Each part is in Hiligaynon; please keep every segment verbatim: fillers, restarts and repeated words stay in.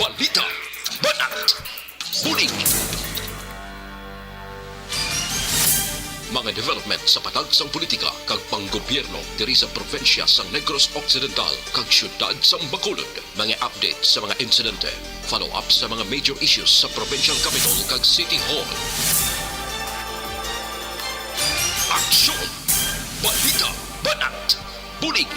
Balita, banat, bulig. Mga development sa patag sang politika kag panggobyerno diri sa probinsya sang Negros Occidental kag siyudad sang Bacolod. Mga update sa mga insidente, follow-up sa mga major issues sa provincial capital kag city hall. Aksyon! Balita, banat, bulig.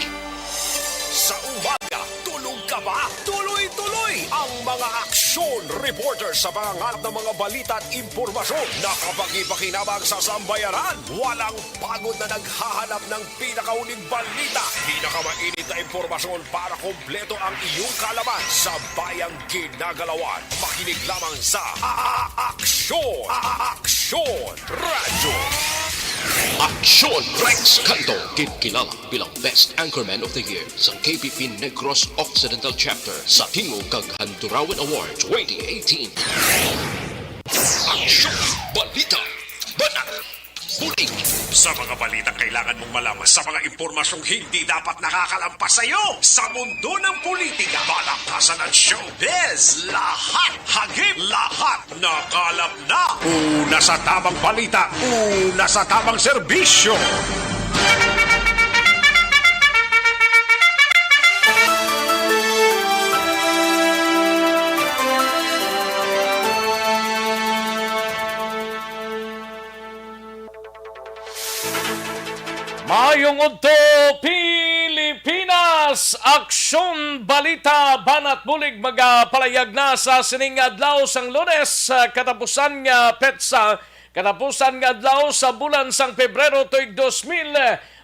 Sa umaga, tulog ka ba? Tuloy-tuloy ang mga aksyon reporter sa pangangalap ng mga balita at impormasyon na kapakipakinabang sa sambayanan. Walang pagod na naghahanap ng pinakahuling balita, pinakamainit na impormasyon para kompleto ang iyong kaalaman sa bayang ginagalawan. Makinig lamang sa A-, A-, Aksyon! A-, A-, Aksyon Radyo! Aksyon Rex Canto, ginkilala bilang Best Anchorman of the Year sang K P P Negros Occidental Chapter sa tingog kag Handurawan Award twenty eighteen. Aksyon! Balita! Banat! Bulig! Sa mga balitang kailangan mong malaman, sa mga impormasyong hindi dapat nakakalampas sa iyo, sa mundo ng politika, balaktasan at showbiz, lahat hagip, lahat nakalap na. Una sa tamang balita, una sa tamang serbisyo. Maayong udto, Pilipinas! Aksyon, balita, banat bulig magapalayag na sa sining adlaw sang Lunes, sa katapusan nga petsa, katapusan nga adlaw sa bulan sang Pebrero tuig dos mil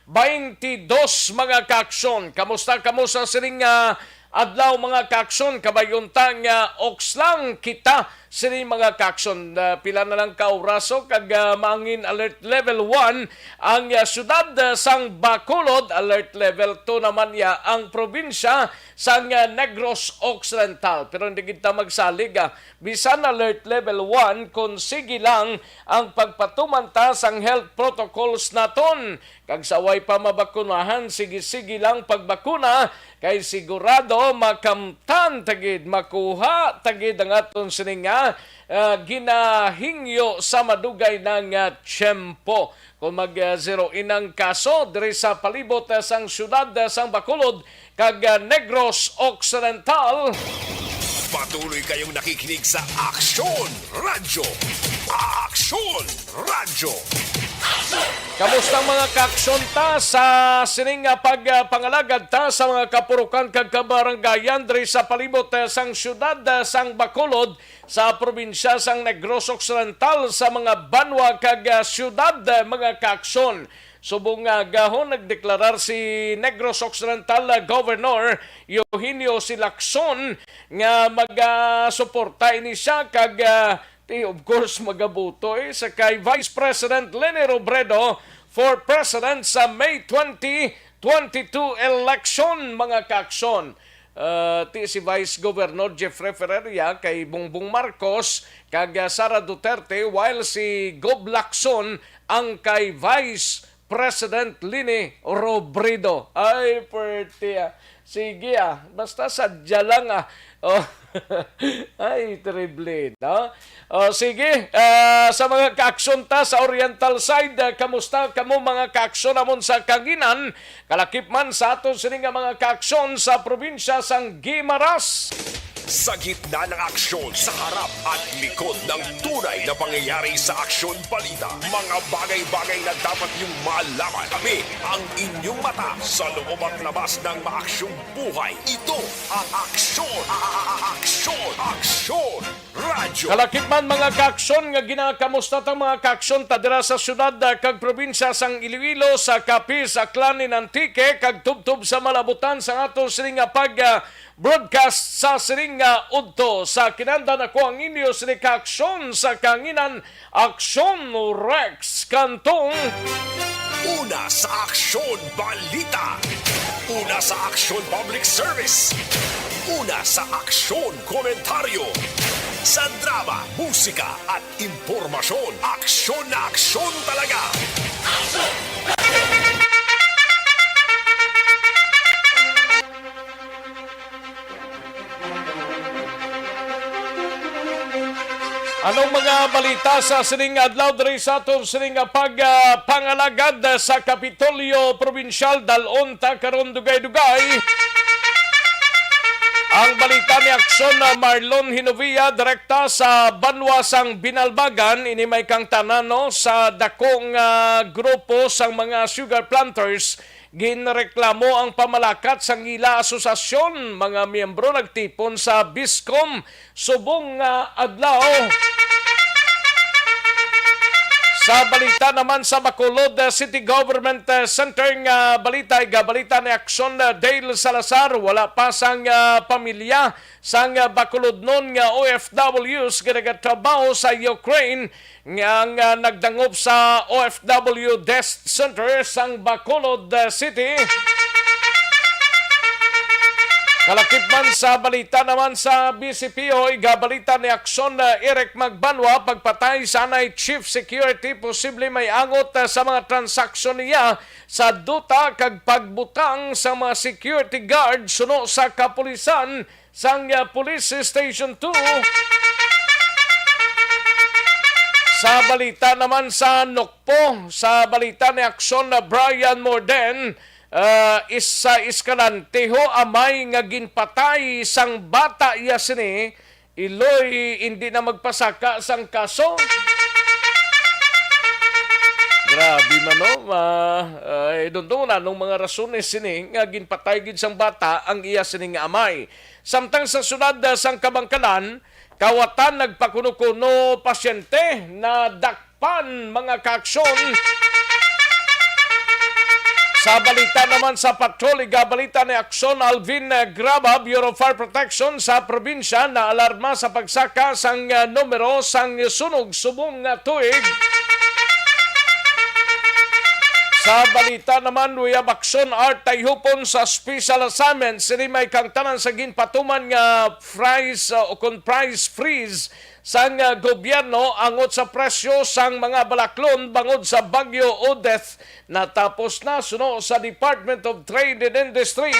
baynte dos, mga kaaksyon. Kamusta kamo sa sining, ah, adlaw, mga kaaksyon? Kabay unta nga oks lang kita sini, mga kaaksyon. Ah, pila na lang ka oraso kag, ah, mangin alert level one ang, ah, siyudad, ah, sang Bacolod, alert level two naman ya ang probinsya sang, ah, Negros Occidental. Pero hindi kita magsalig, ah, bisan alert level one, kung sige lang ang pagpatuman ta sang health protocols naton. Kag sa way pa mabakunahan, sige-sige lang pagbakuna, kay sigurado makamtan ta gid, makuha ta gid ang aton sini nga, ah, ginahingyo sa madugay na nga tiyempo. Kung mag, ah, zero in ang kaso diri sa palibot, ah, sang siyudad, ah, sang Bacolod, kag, ah, Negros Occidental. Patuloy kayong nakikinig sa Aksyon Radyo. Aksyon Radyo. Kamusta, mga kaaksyon ta, sa sining nga pag, ah, pangalagad ta sa mga kapurukan kag kabarangayan diri sa palibot, ah, sang siyudad, ah, sang Bacolod, sa probinsya sang Negros Occidental, sa mga banwa kag, ah, siyudad, ah, mga kaaksyon? Subong nga gahon, nagdeklarar si Negros Occidental, ah, Governor Eugenio C. Lacson nga magasuporta ini siya kag, ah, ti, of course, magaboto, eh, sa kay Vice President Leni Robredo for President sa May twenty twenty-two election, mga kaaksyon. Ah, ti si Vice Governor Jeffrey Ferreria kay Bongbong Marcos kag, ah, Sara Duterte, while si Gov Lacson ang kay Vice President Leni Robredo. Ay, perte, ah. Sige, ah. Basta sadya lang, ah. Oh. Ay, terrible, no? Oh, sige, ah, sa mga kaaksyon ta sa Oriental side, ah, kamusta kamo, mga kaaksyon namon sa Kanginan? Kalakip man sa aton sini nga mga kaaksyon sa probinsya sang Guimaras. Sa gitna ng aksyon, sa harap at likod ng tunay na pangyayari sa Aksyon Balita, mga bagay-bagay na dapat niyong malaman. Kami ang inyong mata sa loob at labas ng maaksyong buhay. Ito ang Aksyon, a-, a-, a-, Aksyon, Aksyon Radyo. Kalakip man, mga kaaksyon, nga ginakamusta ta, mga kaaksyon ta dira sa siyudad, ah, kag probinsya sang Iloilo, sa Capiz, Aklan, in Antique, kag tubtob sa malabutan sa aton sini nga pag, ah, broadcast sa sining nga udto. Sa kinahanglan, ako ang inyo sini ka aksyon sa Kanginan, Aksyon Rex Cantong. Una sa Aksyon Balita. Una sa Aksyon Public Service. Una sa Aksyon Komentaryo. Sa drama, musika, at impormasyon, aksyon na aksyon talaga. Anong mga balita sa sining adlaw diri sa aton sining pag, ah, pangalagad sa Kapitolyo Probinsyal? Dalon ta karon dugay-dugay. Ang balita ni Aksyon na Marlon Hinovia, direkta sa banwa sang Binalbagan, ini may kangtanan, no, sa dako nga grupo sang mga sugar planters. Ginreklamo ang pamalakat sang ila asosasyon. Mga miyembro nagtipon sa BISCOM subong nga adlaw. Sa balita naman sa Bacolod, uh, City Government, uh, Center nga balita, igabalita ni Aksyon, uh, Dale Salazar, wala pa sang, uh, pamilya sang, uh, Bacolodnon nga O F Ws nga nagatrabaho sa Ukraine nga, nga nagdangop sa O F W Desk Center sang Bacolod, uh, City. Kalakip man sa balita naman sa B C P O, igabalita ni Aksyon, uh, Eric Magbanwa, pagpatay sa anay chief security, posible may angot, uh, sa mga transaksyon niya sa duta kag pagbutang sa mga security guard suno sa kapulisan sang, uh, Police Station two. Sa balita naman sa Nokpo, sa balita ni Aksyon na Brian Morden, uh, isa Escalante ho, amay nga ginpatay sang bata iya sini, iloy hindi na magpasaka sang kaso. Grabe man, no? Ma, ay, don't know na anong mga rasones sini nga ginpatay gid sang bata ang iya sini nga amay. Samtang sa siyudad, ah, sang Kabankalan, kawatan nagpakuno-kuno pasyente na dakpan mga kaaksyon. Sa balita naman sa patrol, igabalita ni Aksyon Alvin, eh, Graba, Bureau of Fire Protection sa probinsya na alarma sa pagsaka sang, eh, numero sang sunog subong nga tuig. Sa balita naman, we have Aksyon Art Tayhupon sa special assignment. Sini may kangtanan sa ginpatuman nga price, uh, o kon price freeze sang, uh, gobyerno angot sa presyo sang mga balaklon bangod sa Bagyo Odette. Natapos na suno sa Department of Trade and Industry.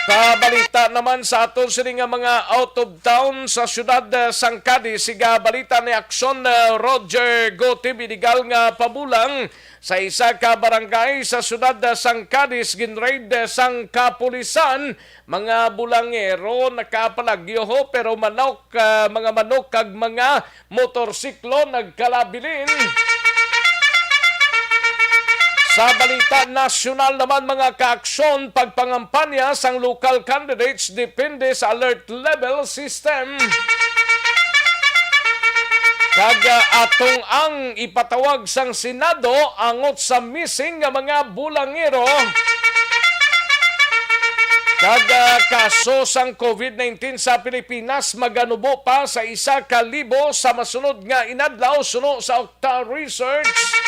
Kabalita naman sa aton sini nga mga out of town sa siyudad, uh, sang Cadiz. Siga balita ni Aksyon, uh, Roger Gote, illegal nga pabulang sa isa ka barangay sa siyudad, ah, sang Cadiz, ginraid, ah, sang kapulisan. Mga bulangero nakapalagyo ho, pero manok, ah, mga manok kag mga motorsiklo nagkalabilin. Sa balita nasyonal naman, mga kaaksyon, pagpangampanya sang local candidates depende sa alert level system. Kag, ah, atong ang ipatawag sang Senado angot sa missing nga mga bulangero. Kag, ah, kaso sang COVID nineteen sa Pilipinas maganubo pa sa isa ka libo sa masunod nga inadlaw suno sa Okta Research.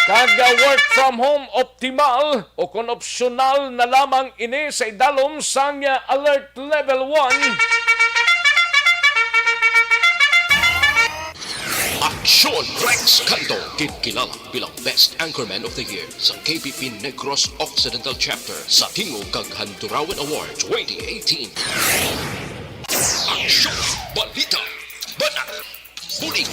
Kag, ah, work from home optimal o kon opsyonal na lamang ini sa idalom sang, ah, Alert Level one. Aksyon Rex Canto, ginkilala bilang Best Anchorman of the Year sa K P P Negros Occidental Chapter sa Tingog kag Handurawan Award twenty eighteen. Aksyon, balita, banat, bulig.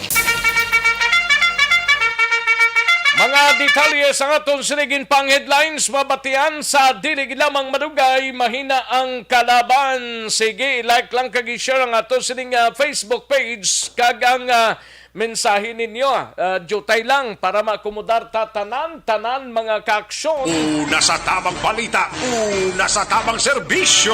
Mga detalye sa aton sini ginpang headlines, mabatian sa dili lamang madugay, mahina ang kalaban. Sige, i-like lang kag i-share ang aton sining, ah, Facebook page kag ang, ah, mensahe ninyo, ah, diutay lang para maakomodar ta tanan, tanan, mga kaaksyon. Una sa tamang balita, una sa tamang serbisyo.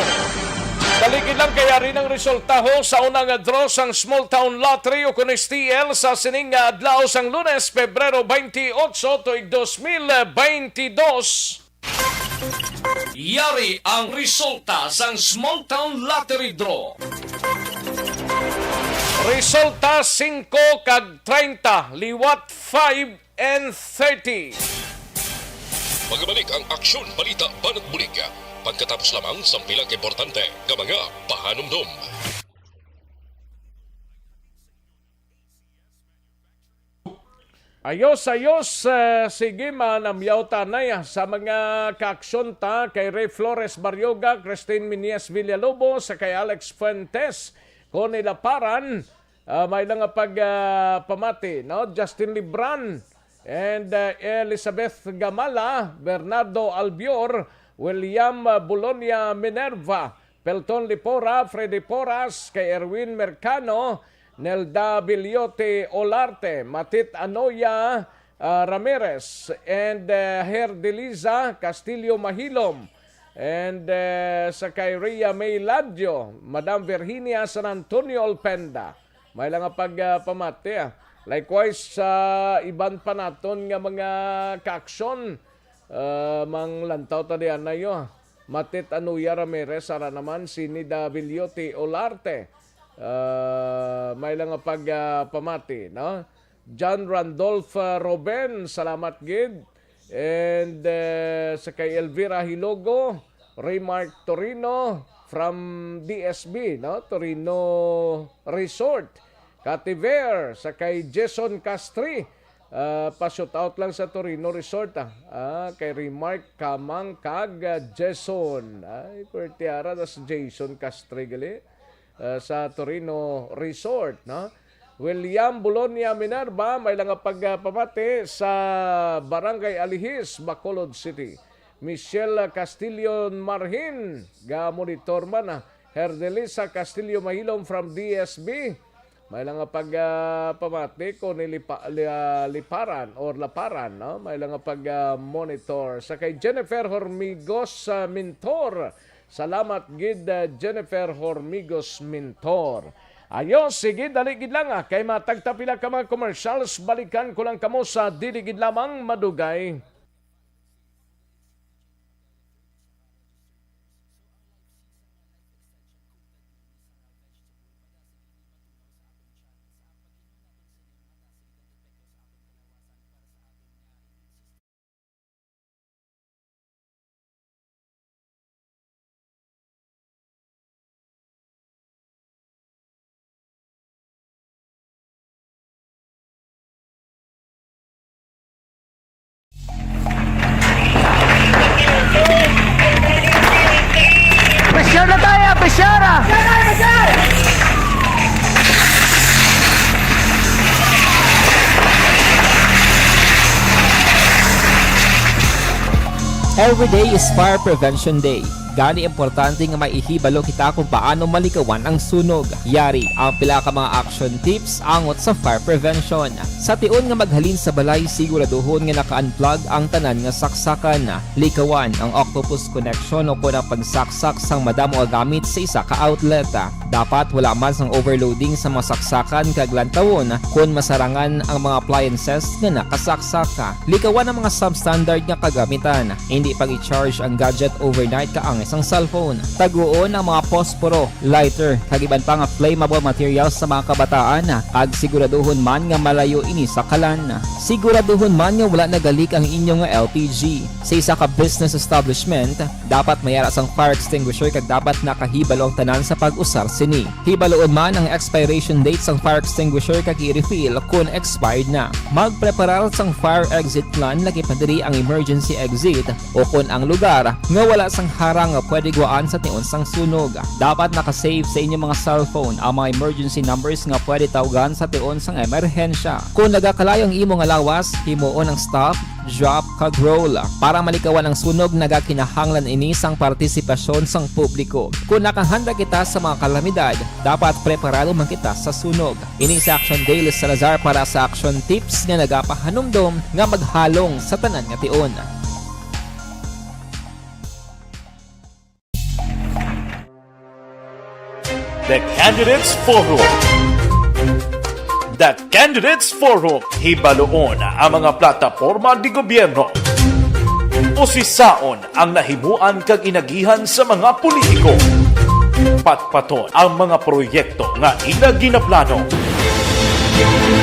Kaligid lang kay ari ang resulta ho sa una nga draw sang Small Town Lottery o kon S T L sa sining nga adlaw sang Lunes, Pebrero twenty-eight, tuig dos mil twenty-dos. Yari ang resulta sang Small Town Lottery Draw. Resulta singko kag treinta, liwat five and thirty. Magbalik ang Aksyon Balita Banat Bulig pagkatapos lamang sang pila ka importante nga mga pahanumdom. Ayos, ayos. Eh, sige, manamyaw tanay, ah, sa mga kaaksyon ta kay Ray Flores Barrioga, Christine Miñez Villalobos, sa kay Alex Fuentes, Connie Laparan, ah, may lang nga pag, ah, pamati, no? Justin Libran, and, ah, Elizabeth Gamala, Bernardo Albior, William, ah, Bolonia Minerva, Pelton Lipora, Freddy Poras, kay Erwin Mercano, Nelda Biliote Olarte, Matit Anoya, ah, Ramirez, and, eh, Herdeliza Castillo Mahilom, and, eh, sa kay Rhea May Ladyo, Madam Virginia San Antonio Olpenda. May lang nga pag, ah, pamati, ah. Likewise, sa iban pa naton nga mga kaaksyon, ah, manglantaw ta diyan na yo. Matit Anuya Ramirez, ara naman si Nida Villote Olarte. Ah, may lang nga pag, ah, pamati, no? John Randolph, ah, Roben, salamat gid. And, eh, sa kay Elvira Hilogo, Remark Torino from D S B, no? Torino Resort. Kativer, sa kay Jason Castri, ah, pa-shout out lang sa Torino Resort, ah. Ah, kay Remark, Kamang, kag, ah, Jason. Ay, pertiara na si Jason Castri gali, ah, sa Torino Resort, no? William Bolonia Minerva, may lang nga pagpamati sa Barangay Alihis, Bacolod City. Michelle Castillo Marhin, ga-monitor man, ah. Herdelisa Castillo Mahilom from D S B. May lang nga pag, ah, pamati ko ni Lipa-, li-, ah, Liparan or Laparan, no? May lang nga pag, ah, monitor. Sa kay Jennifer Hormigos, ah, Mintor. Salamat gid, ah, Jennifer Hormigos Mintor. Ayo, sige, dali gid lang, ah. Kay matag ta pila ka mga commercials, balikan ko lang kamo sa dili gid lamang madugay. Pressure na tayo, pressure ah! Every day is Fire Prevention Day. Gani, importante nga may ihibalo kita kung paano malikawan ang sunog. Yari ang pila ka mga action tips angot sa fire prevention. Sa tion nga maghalin sa balay, siguraduhon nga naka-unplug ang tanan nga saksakan. Likawan ang octopus connection o kon ang pagsaksak sang madamo nga gamit sa isa ka outlet. Dapat wala man sang overloading sa mga saksakan kag lantawon kon masarangan ang mga appliances nga nakasaksak. Likawan ang mga substandard nga kagamitan. Indi pag-i-charge ang gadget overnight kaangay sang cellphone. Taguon ang mga posporo, lighter, kag iban pa nga flammable materials sa mga kabataan, kag siguraduhon man nga malayo ini sa kalan. Siguraduhon man nga wala nagalik ang inyo nga L P G. Sa isa ka business establishment, dapat may ara sang fire extinguisher kag dapat nakahibalo ang tanan sa pag-usar sini. Hibaloon man ang expiration date sang fire extinguisher kag i-refill kon expired na. Magpreparar sang fire exit plan, lakip na diri ang emergency exit o kon ang lugar nga wala sang harang nga pwede gwaan sa tion sang sunog. Dapat naka-save sa inyo mga cellphone ang mga emergency numbers nga pwede tawgan sa tion sang emerhensya. Kon nagakalayo ang imo nga lawas, himuon ang stop, drop, kag roll. Para malikawan ang sunog, nagakinahanglan ini sang partisipasyon sang publiko. Kon nakahanda kita sa mga kalamidad, dapat preparado man kita sa sunog. Ini si Action Dale Salazar para sa Action Tips nga nagapahanumdom nga maghalong sa tanan nga tion. The Candidates Forum. The Candidates Forum, hibaloon ang mga plataporma de gobyerno. Usisaon ang nahimuan kag inagihan sa mga politiko. Patpaton ang mga proyekto nga ila ginaplano.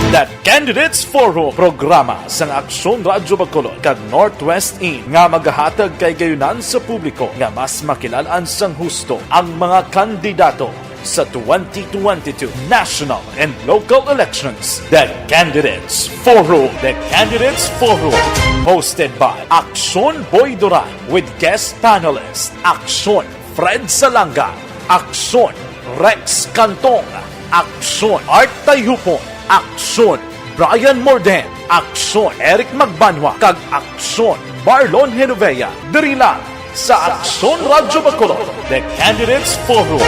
The Candidates Forum, programa sang Aksyon Radyo Bacolod kag Northwest In nga magahatag kahigayonan sa publiko nga mas makilal-an sang husto ang mga kandidato. Sa twenty twenty-two national and local elections, the Candidates Forum. The Candidates Forum, hosted by Aksyon Boy Duran with guest panelist Aksyon Fred Salanga, Aksyon Rex Cantong, Aksyon Art Tayhupon, Aksyon Brian Morden, Aksyon Eric Magbanwa, kag Aksyon Marlon Genovea. Diri lang sa Aksyon Radyo Bacolod, The Candidates Forum.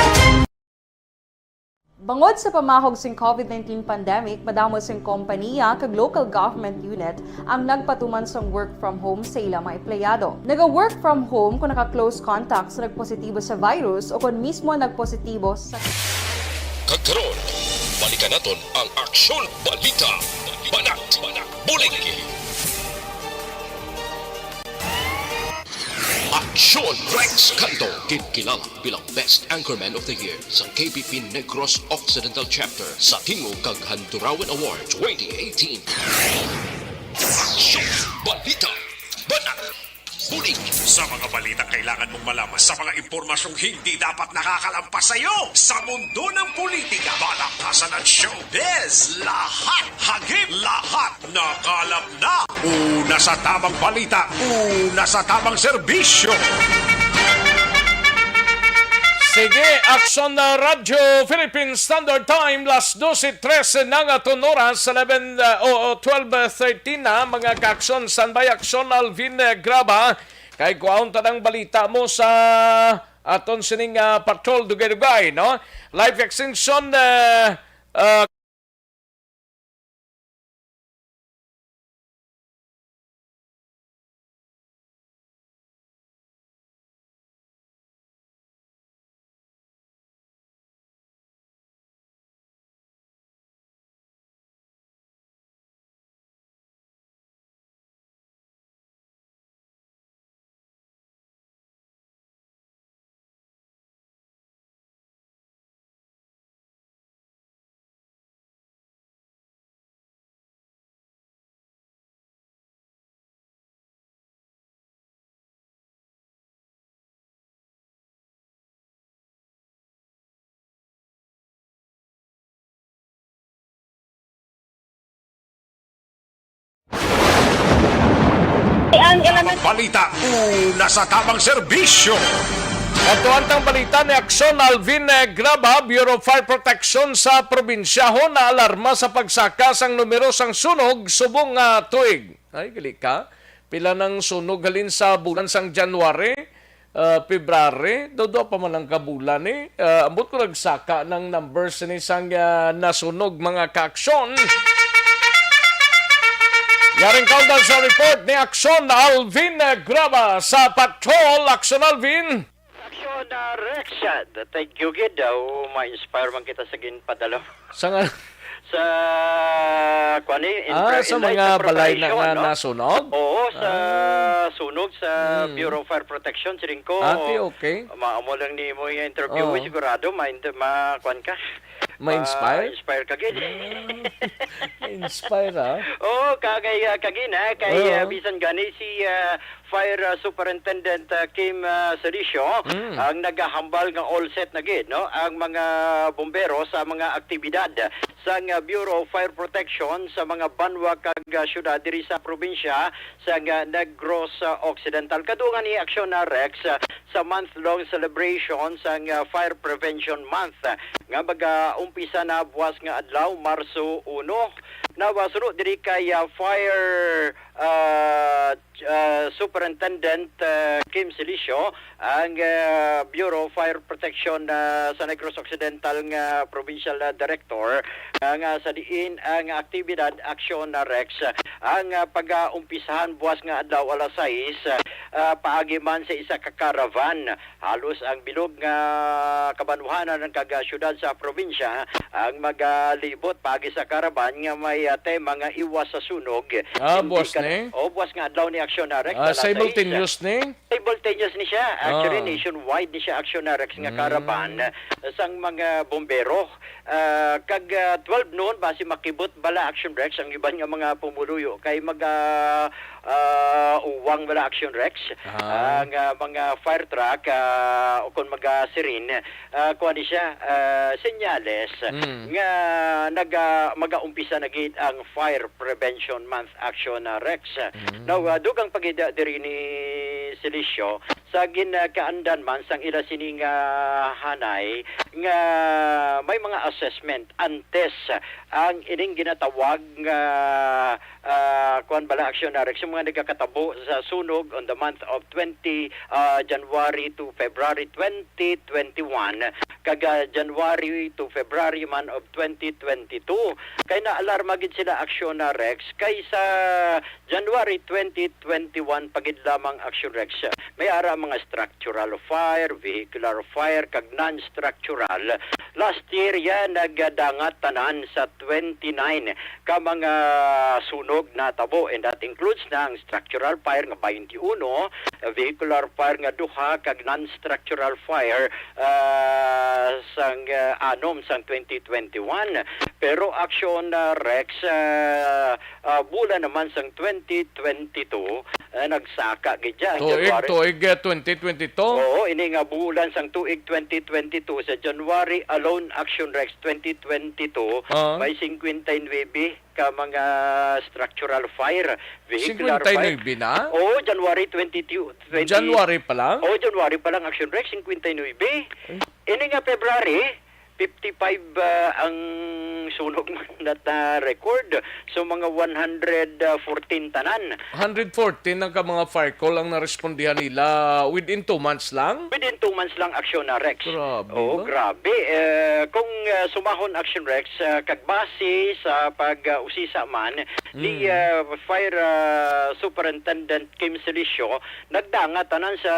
Bangod sa pamahog sing covid nineteen pandemic, madamo sing kompaniya kag local government unit ang nagpatuman sang work from home sa ila mga empleyado. Naga-work from home kon naka-close contact sa nagpositibo sa virus o kon mismo nagpositibo sa Kag karon, balikan naton ang Aksyon Balita. Banat, bulig. Aksyon Rex Canto, ginkilala bilang Best Anchorman of the Year sa K B P Negros Occidental Chapter sa Tingog kag Handurawan Award twenty eighteen. Aksyon Balita. Banat. Bulig. Sa mga balitang kailangan mong malaman, sa mga impormasyong hindi dapat nakakalampas sa iyo, sa mundo ng politika, balakasan at showbiz, lahat hagip, lahat nakalap na. Una sa tamang balita, una sa tamang serbisyo. Sige, Aksyon na Radyo Philippine Standard Time, las dose trese na nga aton oras, eleven, uh, o, o, twelve thirteen na, mga ka-aksyon. Standby, Aksyon Alvin, uh, Graba. Kay kuhaon ta ng balita mo sa aton sining, uh, patrol dugay-dugay, no? Life extension, uh, uh, Ang element Balita, una sa tamang serbisyo. Ato ang tang balita ni Aksyon Alvin, eh, Graba. Bureau of Fire Protection sa probinsyahon naalarma sa pagsaka sang numero sang sunog subong nga tuig. Ay, gali ka. Pila nang sunog halin sa bulan sang January, ah, February, dudua pa man ang kabulan, eh. Ah, ambot ko nagsaka ng numbers ni sang, ah, nasunog, mga ka-aksyon. Yaring kaundan sa report ni Aksyon Alvin, eh, Graba sa Patrol. Aksyon, Alvin. Aksyon, ah, Rex. Ah, thank you, gid. Ah, oo, ma-inspire man kita sa ginpadala mo. Sa nga? Sa, kuwan, eh, Ah, impre-, sa in light mga of balay na preparation, nga no? nasunog? Oo, sa Ah. sunog sa Hmm. Bureau of Fire Protection, siling ko. Ah, okay, okay. Maamo lang ni mo yung interview, Oo. eh, sigurado, ma-, ma-, kuwan ka. Ma-inspire? Ma-inspire ka, gid. Ah. Ma-inspire, ah. Oo, kagay, ah, kagina, kay, Oo. ah, bisan gani si, ah, Fire, ah, Superintendent, ah, Kim, ah, Salicio, Mm. ang nagahambal nga all set na gid, no, ang mga bombero sa mga aktibidad sang, ah, Bureau of Fire Protection sa mga banwa kag, ah, syudad diri sa probinsya sang, ah, Negros, ah, Occidental. Kadungan ni Aksyon na Rex, ah, sa month-long celebration sang, ah, Fire Prevention Month, ah, nga mag-, ah, umpisa na buwas nga adlaw, Marso uno. Nawasuno diri kay, ah, Fire ah, ah, Superintendent, ah, Kim Silicio, ang, ah, Bureau of Fire Protection, ah, sa Negros Occidental nga Provincial, ah, Director, ah, nga sa diin ang aktibidad Aksyon na Rex, ang, ah, pag-aumpisahan buwas nga adlaw alas sais, ah, paagi man sa isa ka caravan. Halos ang bilog nga kabanwahanan kag, ah, syudad sa probinsya ang magalibot paagi sa caravan nga may, ah, tema nga Iwas sa Sunog. Ah, Hindi buwas ka-, ni? Oh, buwas nga adlaw ni Action na Rex, Ah, alas sais. Simultaneous ni? Simultaneous ni siya. Actually, Ah. nationwide ni siya, Action na Rex, nga Mm. caravan, eh, sang mga bombero. Ah, kag, ah, twelve noon, basi makibot bala, Action Rex, ang iban nga mga pumuluyo kay mag, ah, ah, uwang bala, Action Rex. Ah. Ang, ah, mga fire truck, ah, o kung mga siren, ah, kuwan ni siya, ah, senyales Mm. nga naga-, magaumpisa na gid ang Fire Prevention Month, Action na Rex. Mm. Now, ah, dugang pa gid, ah, diri ni Celicio, sa ginkaandan man sang ila sining, ah, hanay nga may mga assessment antes ang ining ginatawag nga, ah, kuwan bala, Action na Rex, yung mga nagakatabo sa sunog on the month of twenty, ah, January to February twenty twenty-one, kag, ah, January to February man of twenty twenty-two. Kay naalarma gid sila, Action na Rex, kay sa January twenty twenty-one pa gid lamang, Action Rex, may ara mga structural fire, vehicular fire, kag non-structural. Last year, ya, nagdangat tanan sa twenty-nine ka mga sunog natabo, and that includes na ang structural fire nga twenty-one, vehicular fire nga duha, kag non-structural fire, ah, sang, ah, anom sang twenty twenty-one. Pero, Action, ah, Rex, ah, ah, bulan naman sang twenty twenty-two, eh, nagsaka gid siya, Tuig, January. tuig, eh, twenty twenty-two? Oo, ini nga bulan sang tuig twenty twenty-two, sa January alone, Action Rex, twenty twenty-two, Ah. may singkwenta y nuebe ka mga structural fire, vehicular fire. Singkwenta y nuebe na? Oo, January twenty-two, twenty January pa lang? Oo, January pa lang, Action Rex, singkwenta y nuebe. Eh. Ini nga February, fifty-five, ah, ang sunog man na record. So, mga one hundred fourteen tanan. Hundred fourteen ang ka mga fire call ang narespondihan nila within two months lang? Within two months lang, Action na Rex. Grabe Oo, ba? grabe. Eh, kung, ah, sumahon, Action Rex, ah, kag base sa pag, ah, usisa man ni, Mm. ah, Fire, ah, Superintendent Kim Celicio, nagdangat tanan sa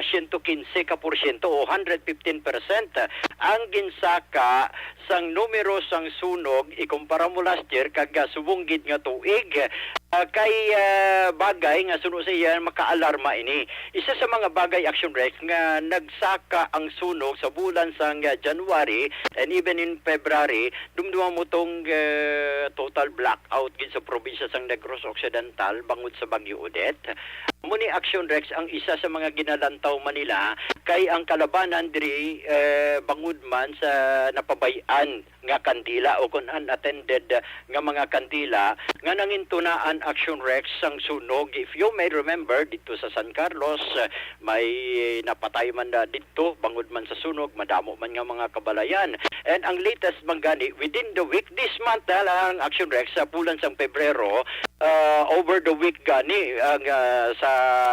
siyento kinse ka porsyento o hundred fifteen percent ang ginsaka sang numero sang sunog ikumpara mo last year kag, ah, subong gid nga tuig. Ah, kay, ah, bagay nga suno sa iya, makaalarma ini. Isa sa mga bagay, Action Rex, nga nagsaka ang sunog sa bulan sang, ah, January and even in February, dumduma mo tong, ah, total blackout gid sa probinsya sang Negros Occidental bangod sa Bagyo Odette. Amo ni, Action Rex, ang isa sa mga ginalantaw man nila kay ang kalabanan diri, eh, bangod man sa napabay-an nga kandila o kon unattended nga mga kandila nga nangintunaan, Action Rex, sang sunog. If you may remember, dito sa San Carlos, eh, may napatay man na dito bangod man sa sunog, madamo man nga mga kabalayan. And ang latest man gani, within the week, this month na lang, Action Rex, sa bulan sang Pebrero, ah, over the week gani ang, ah, sa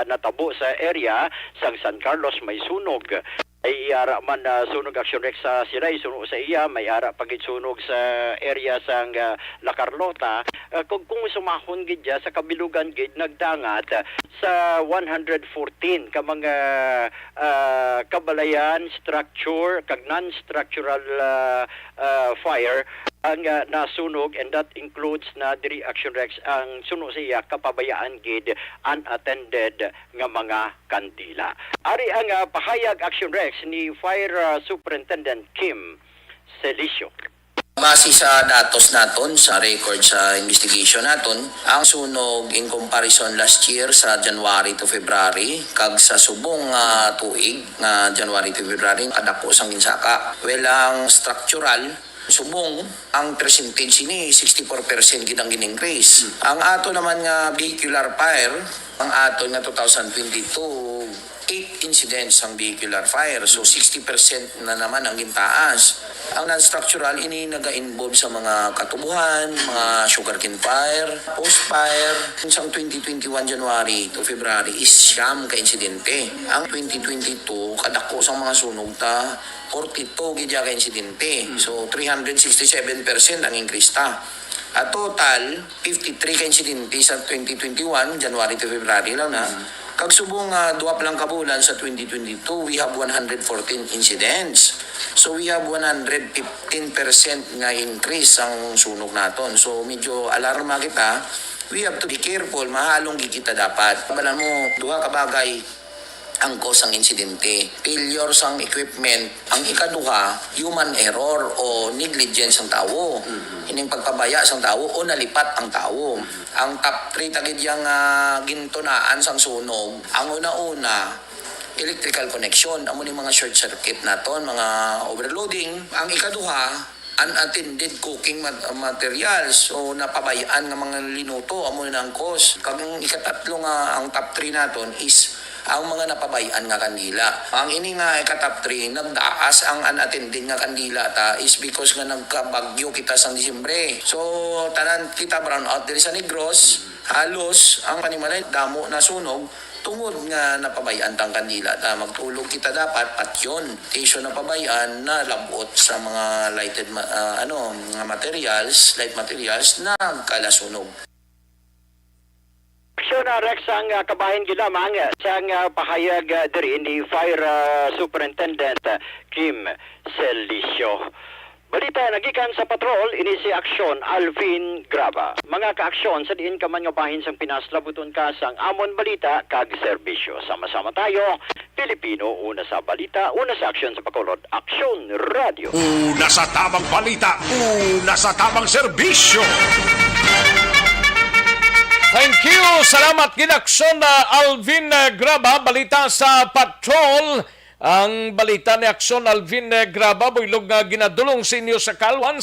natabo sa area sang San Carlos may sunog. Ay ara man, ah, sunog, Action Rex, sa Silay, suno sa iya, may ara pa gid sunog sa area sang, ah, La Carlota. Ah, kung, kung sumahon gid dya, sa kabilugan gid nagdangat, ah, sa one hundred fourteen ka mga, ah, kabalayan, structure, kag non-structural, ah, ah, fire ang, ah, nasunog, and that includes na diri, Action Rex, ang suno sa iya kapabayaan gid unattended nga mga kandila. Ari ang, ah, pahayag, Action Rex, ni Fire, ah, Superintendent Kim Celicio. Base sa datos naton, sa record sa investigation naton, ang sunog in comparison last year sa January to February, kag sa subong nga tuig nga January to February, kadako sang ginsaka. Well, ang structural, subong, ang percentage ini, sixty-four percent gid ang gin-increase. Ang ato naman nga vehicular fire, ang ato nga two thousand twenty-two, eight incidents ang vehicular fire. So, sixty percent na naman ang gintaas. Ang non-structural, ini naga-involve sa mga katubuhan, mga sugarcane fire, post fire. Sang twenty twenty-one January to February is siyam ka insidente. Ang twenty twenty-two, kadako sang mga sunog ta, forty-two gid ka insidente. Hmm. So, three hundred sixty-seven percent ang increase ta. At total, fifty-three ka insidente sa twenty twenty-one, January to February lang na. Mm. Kag subong nga duha pa lang ka bulan sa twenty twenty-two, we have one hundred fourteen incidents. So, we have one hundred fifteen percent nga increase ang sunog naton. So, medyo alarma kita. We have to be careful, mahalong gid kita dapat. Balan mo, duha ka bagay ang cause sang insidente. Failure sang equipment, ang ikaduha, human error o negligence sang tawo. Mhm. Ining pagpabaya sang tawo o nalipat ang tawo. Mhm. Ang top three ta gid yang, ah, gintunaan sang sunog. Ang una-una, electrical connection, amo ni mga short circuit naton, mga overloading. Ang ikaduha, unattended cooking mat-, materials o napabayaan nga mga linuto, amo na ang cause. Kag ang ikatatlo nga, ang top three naton is ang mga napabayaan nga kandila. Ang ini nga ika-top three, nagtaas ang unattended nga kandila ta is because nga nagkabagyo kita sang Disyembre. So, tanan kita brown out diri sa Negros, halos ang panimalay damo na sunog tungod nga napabayaan tang kandila ta. Magtulog kita dapat patyon. Ti isu napabayaan na labot sa mga lighted ma-, ah, ano, mga materials, light materials, nagkalasunog. Aksyon, ah, Rex, ang, ah, kabahin gid lamang, ah, sang, ah, pahayag, ah, diri ni Fire, ah, Superintendent, ah, Kim Celicio. Balita nagikan sa patrol, ini si Aksyon Alvin Graba. Mga ka-aksyon, sa diin ka man nga bahin sang Pinas, labuton ka sang amon balita kag serbisyo. Sama-sama tayo, Pilipino, una sa balita, una sa aksyon sa Bacolod. Aksyon Radio. Una sa tamang balita, una sa tamang serbisyo. Thank you. Salamat gid, Aksyon, ah, Alvin, ah, Graba. Balita sa patrol. Ang balita ni Aksyon Alvin, eh, Graba, buylog nga ginadulong sa inyo sa Kalwan.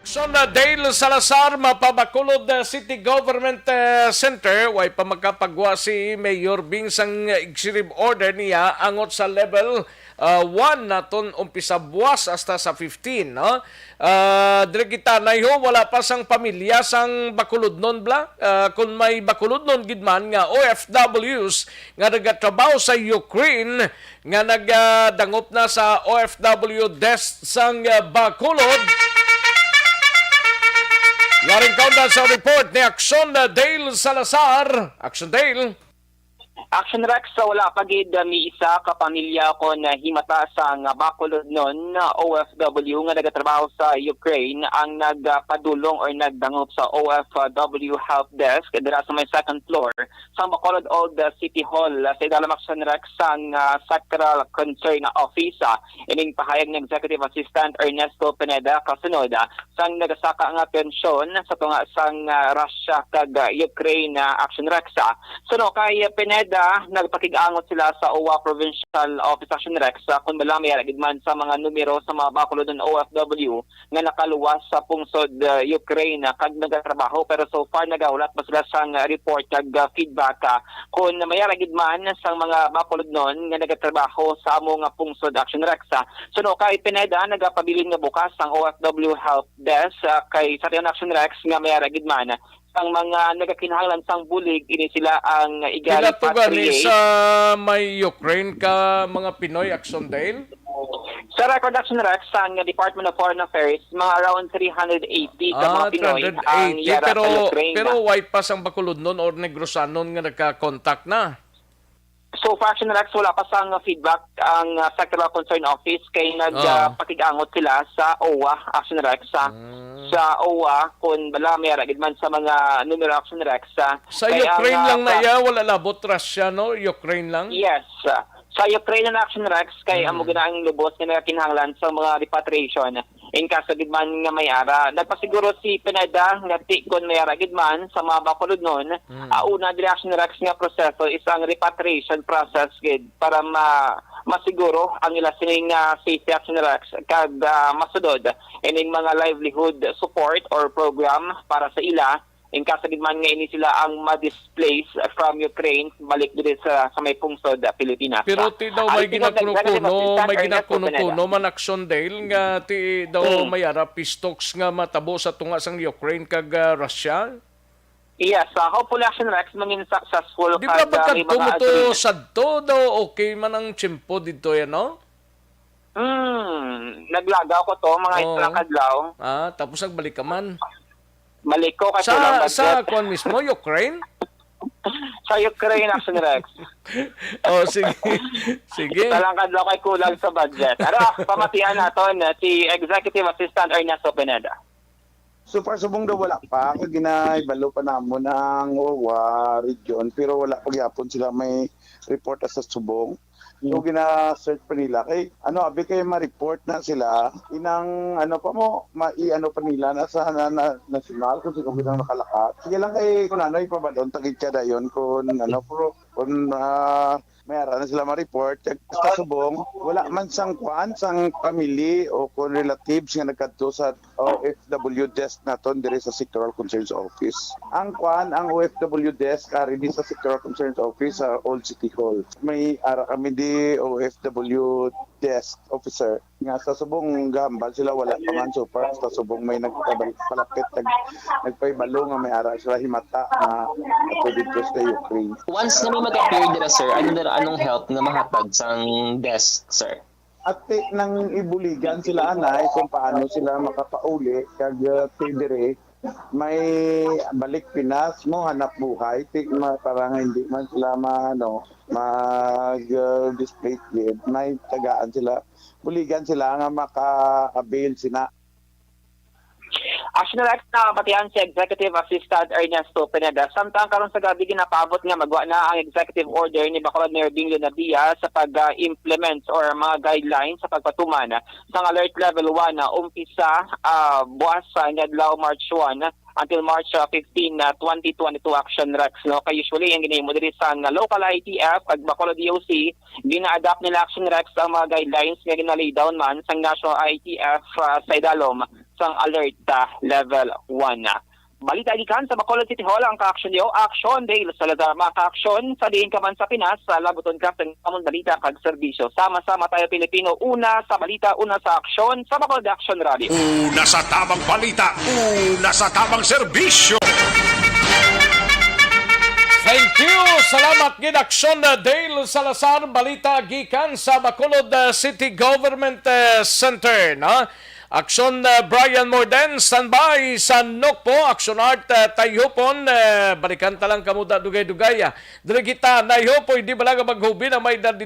Aksyon, ah, Dale Salazar, mapabakulod, ah, City Government, ah, Center, way pa makapagwa si Mayor Bing sang executive order niya angot sa level, ah, one naton umpisa buwas hasta sa fifteen, no? Ah, diri kita, nay ho, wala pa sang pamilya sang Bacolodnon, bla? Ah, kung may Bacolodnon gid man nga O F Ws nga nagatrabaho sa Ukraine, nga nagdangop na sa O F W desk sang, ah, Bacolod. Yaring kaunda sa report ni Aksyon, ah, Dale Salazar. Aksyon, Dale. Action Rex, sa wala pa gid, ah, may isa ka pamilya kon, ah, himata sang Bacolodnon, ah, O F W nga nagatrabaho sa Ukraine ang nagpadulong or nagdangop sa O F W help desk dira sa may second floor sang Bacolod Old, ah, City Hall, ah, sa ilalim, Action Rex, sang, ah, Sacral Concern Office. Ah, ining pahayag ni Executive Assistant Ernesto Pineda kasunod, ah, sang nagasaka nga tensyon sa tunga sang, ah, Russia kag, ah, Ukraine, ah, Action Rex. Ah, suno kay Pineda, nagpakig-angot sila sa O W A Provincial Office, Action Rex, ah, kung bala may ara gid man sa mga numero sa mga Bacolodnon O F W nga nakaluwas sa pungsod, ah, Ukraine, ah, kag nagatrabaho, pero so far nagahulat pa sila sang, ah, report kag, ah, feedback, ah, kon may ara gid man sang mga Bacolodnon nga nagatrabaho sa amo nga pungsod, Action Rex. Ah, suno kay Pineda, nagapabilin nga bukas ang O F W help desk, ah, kay sa Action Rex nga may ara gid man sang mga nagakinahanglan sang bulig, ini sila ang iga-repatriate. Pila to gani sa may Ukraine ka mga Pinoy, Action Dale? Sa record, Action Rex, sang Department of Foreign Affairs, mga around three hundred eighty ka mga Pinoy ang yara sa Ukraine. Ah, three hundred eighty, pero, pero way pa sang Bacolodnon or Negrosanon nga nagka-contact na? So far, Action Rex, wala pa sang feedback ang, ah, Sectoral Concern Office kay nag, ah, pakig-angot sila sa O W A, Action Rex, sa, sa O W A, kung bala may ara gid man sa mga numero, Action Rex, sa, sa Ukraine lang na iya, wala labot Russia, no? Ukraine lang? Yes. Ah, sa Ukraine na, Action Rex, kay amo gid ang lubos nga nagakinahanglan sa mga repatriation. In kaso gid man nga may ara, nagpasiguro si Pineda nga ti kon may ara gid man sa mga bakulodnon, Mm. ah, una diri, Action Rex, nga proseso is ang repatriation process gid para ma-, masiguro ang ila sining, ah, safety, Action Rex, kag, ah, masudod ining mga livelihood support or program para sa ila. In kaso gid man nga ini sila ang ma-displace from Ukraine, balik diri sa, sa may pungsod, ah, Pilipinas. Pero ti daw may Ang tingog ng Executive ginakuno-kuno, Assistant may Ernesto ginakuno-kuno Pineda. Man, Action Dale, nga ti daw Mm. may ara peace talks nga matabo sa tunga sang Ukraine kag, ah, Russia? Yes, ah, hopefully, Action Rex, mangin successful Di ba kag, ah, may pagkadto mga mo to agreement. Sadto daw, okay man ang tiyempo didto, yan, no? Hmm, naglagaw ko to, mga Oo. Isla kadlaw. Ah, tapos nagbalik ka man? Balik ko kay Sa, kulang sa budget. Kuwan mismo, Ukraine? Sa Ukraine, Action Rex. Oh, sige. Sige. Isa lang kadlaw kay kulang sa budget. Ano, pamatian naton, eh, si Executive Assistant Ernesto Pineda. So far, subong daw wala pa. Kag ginahibalo pa namon ang, ah, region, pero wala pa gyapon sila may report sa subong. So, Mm. gina-search pa nila. Kay, ano, abi kay ma-report na sila. Inang, ano pa mo, ma-, i-ano pa nila na sa na, na, nasyonal kung sino ginang nakalakat. Sige lang kay kung ano, ipabadon, tagid ka dayon kung ano, pero kung, ah, may ara na sila ma-report, kag sa subong, wala man sang kwan, sang family o kung relatives nga nagkadto sa O F W desk naton diri sa Sectoral Concerns Office. Ang kwan, ang O F W desk ari ni sa Sectoral Concerns Office sa Old City Hall. May ara kami di O F W desk officer nga sa subong gahambal sila, wala pa man so far, sa subong may nagpabal-, palapit, nag-, nagpahibalo nga may ara sila himata nga ato dito sa Ukraine. Once na may mag-appear dira, sir, ano dira, anong help nga mahatag sang desk, sir? Ati nang ibuligan sila, anay, kung paano sila makapauli kag, uh, ti diri may balik Pinas mo hanap buhay, ti ma-, para nga hindi man sila ma-, ano, mag, uh, displaced gid. May tagaan sila, buligan sila nga maka-avail sina. Action Rex, nabatian si Executive Assistant Ernesto Pineda. Samtang karon sa gabi, ginapaabot nga magwa na ang executive order ni Bacolod Mayor Bing Leonadia sa pag-implement or mga guidelines sa pagpatuman sang Alert Level one na umpisa, ah, buwas sa nga adlaw, March one, until March, ah, fifteen, ah, twenty twenty-two, Action Rex, no? Kay usually, ang ginahimo diri sa nga local I T F kag Bacolod D O C, gina-adapt nila, Action Rex, ang mga guidelines nga gina-lay down man sang National I T F, ah, sa idalom sang Alert, ah, Level one. Balita gikan sa Bacolod City Hall, ang ka-action yo, Action Dale Salazar. Mga ka-action, sa diin ka man sa Pinas, sa labuton ka sa amon balita kag serbisyo. Sama-sama tayo, Pilipino, una sa balita, una sa aksyon, sa Bacolod Action Radio. Una sa tamang balita, una sa tamang serbisyo. Thank you. Salamat gid, Action Dale Salazar. Balita gikan sa Bacolod, uh, City Government, uh, Center, no? Action, uh, Brian Morden, standby sa Nokpo. Action Art, uh, Tayhupon, uh, balikan ta lang kamo da dugay-dugay, ah. Diri kita, Nayhupoy, di bala nga maghubi na may edad.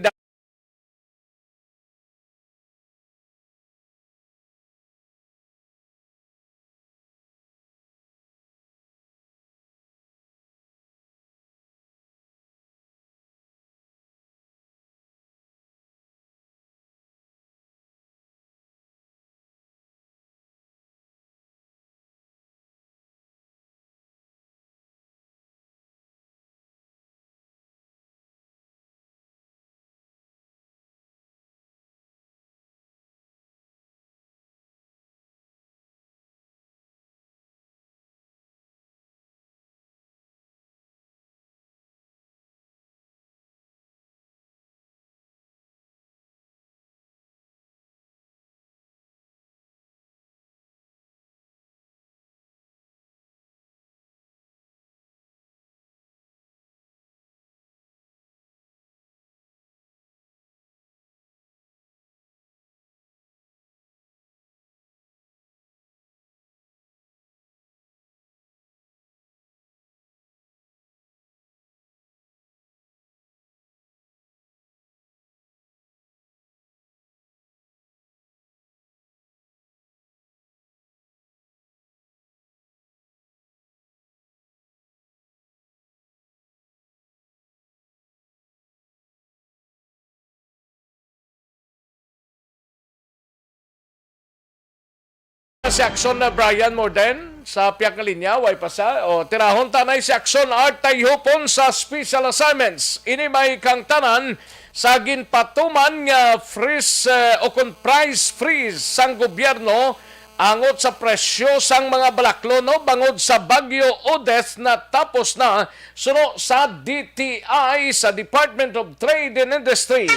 Si Action na Brian Morden sa pihak nga linya, way pa sa. O, tirahon ta na si Action Art Tayhupon sa special assignments. Ini may kangtanan sa ginpatuman nga freeze, eh, o kon price freeze sang gobyerno angot sa presyo sang mga balaklon, no? Bangod sa Bagyo Odette natapos na, suno sa D T I, sa Department of Trade and Industry.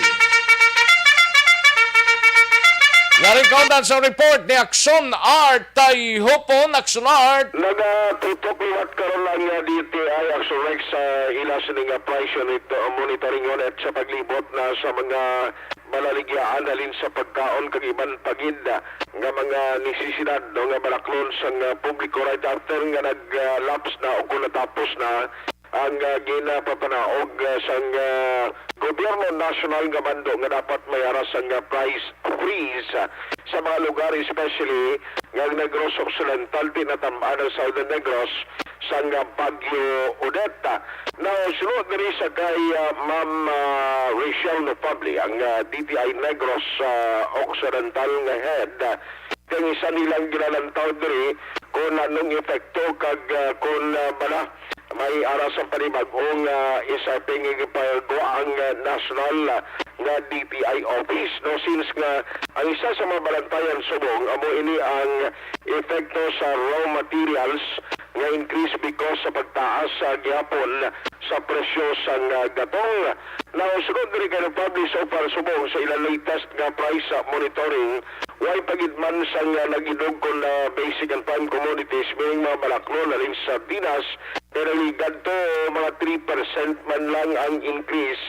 Yari kaundan sa report ni Action Art Tayhupon. Action Art. Nagatutok liwat karon ang, uh, D T I Action Rex sa ila sini nga price unit, uh, monitoring unit sa paglibot na sa mga malaligyaan halin sa pagkaon kag iban pa gid, uh, nga mga nisisidad, no, nga balaklon sang, uh, publiko right after nga nag-lapse na o kung natapos na ang, ah, ginapapanaog, ah, sang, ah, gobyerno nasyonal nga mando nga dapat may ara sang, ah, price freeze, ah, sa mga lugar, especially nga ang Negros Occidental, tinatam-an ang Southern Negros sang, ah, Bagyo Odette. Now, suno diri sa kay, ah, Ma'am, ah, Rachel Nopable, ang, ah, D T I Negros, ah, Occidental nga head, ah, kay isa nilang ginalantaw diri kung anong epekto kag, ah, kung, ah, bala may ara sa panibag-ong, ah, isa ping ipagawa ang, ah, national, ah, nga D T I office, no, since nga ang isa sa mga balantayan subong amo ini ang epekto sa raw materials nga increase because sa pagtaas sa gihapon sa presyo sang, ah, gatong. Now, sugod diri kay nag-publish so far subong sa ilang latest nga price, ah, monitoring, way pa gid man sang, ah, nagidog kon, ah, basic and prime commodities, meaning mga balaklon, halin sa sardinas, pero ligad to mga three percent man lang ang increase,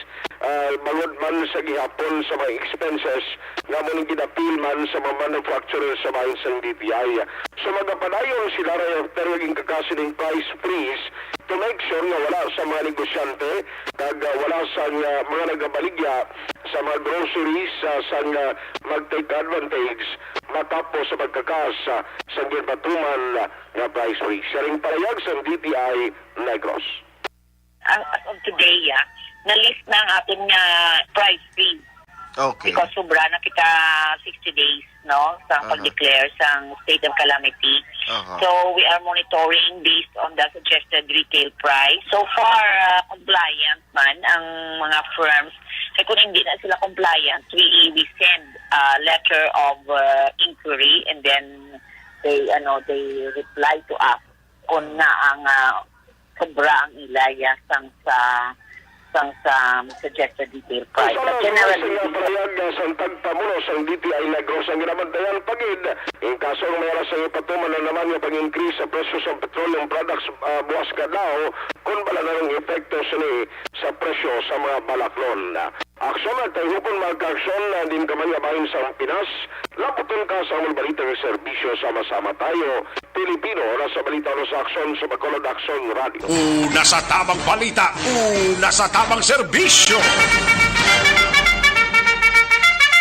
ah, bangod man sa gihapon sa mga expenses nga amo ning gid-apil man sa mga manufacturer sa bahin sang D T I. So, magapadayon sila right after nga ginkakasi ning price freeze to make sure nga wala sa mga negosyante kag, ah, wala sa, ah, mga nagabaligya sa mga groceries, ah, sa, ah, mag-take advantage matapos sa pagkakas, ah, sa ginpatuman nga price freeze. Siya ring palayag sa D T I Negros. As, as of today, ah, na-lift na ang aton nga price freeze. Okay. Because sobra na kita sixty days, no, sa Aha. pag-declare sang state of calamity. Aha. So, we are monitoring based on the suggested retail price. So far, ah, compliant man ang mga firms. Kay kung hindi na sila compliant, we, we send a letter of, ah, inquiry and then they, ano, they reply to us kung na ang, ah, sobra ang ilaya sang sa, sang sa suggested detail price. Sa general, sa pahayag sang tagpamuno sang D T I Negros, ang ginabantayan pa gid ang kaso nga may ara sa ipatuman na naman nga pag-increase sa presyo sa petroleum products, ah, buwas kadlaw, kung bala na ang epekto sini sa presyo sa mga balaklon. Aksyon ang tayhupon, mga ka-aksyon, na din ka man nga bahin sa Pinas. Laputon ka sa among balita nga serbisyo, sama-sama tayo, Pilipino, na sa balita, na sa aksyon sa Bacolod Aksyon Radio. Una sa tabang balita, una sa tabang serbisyo.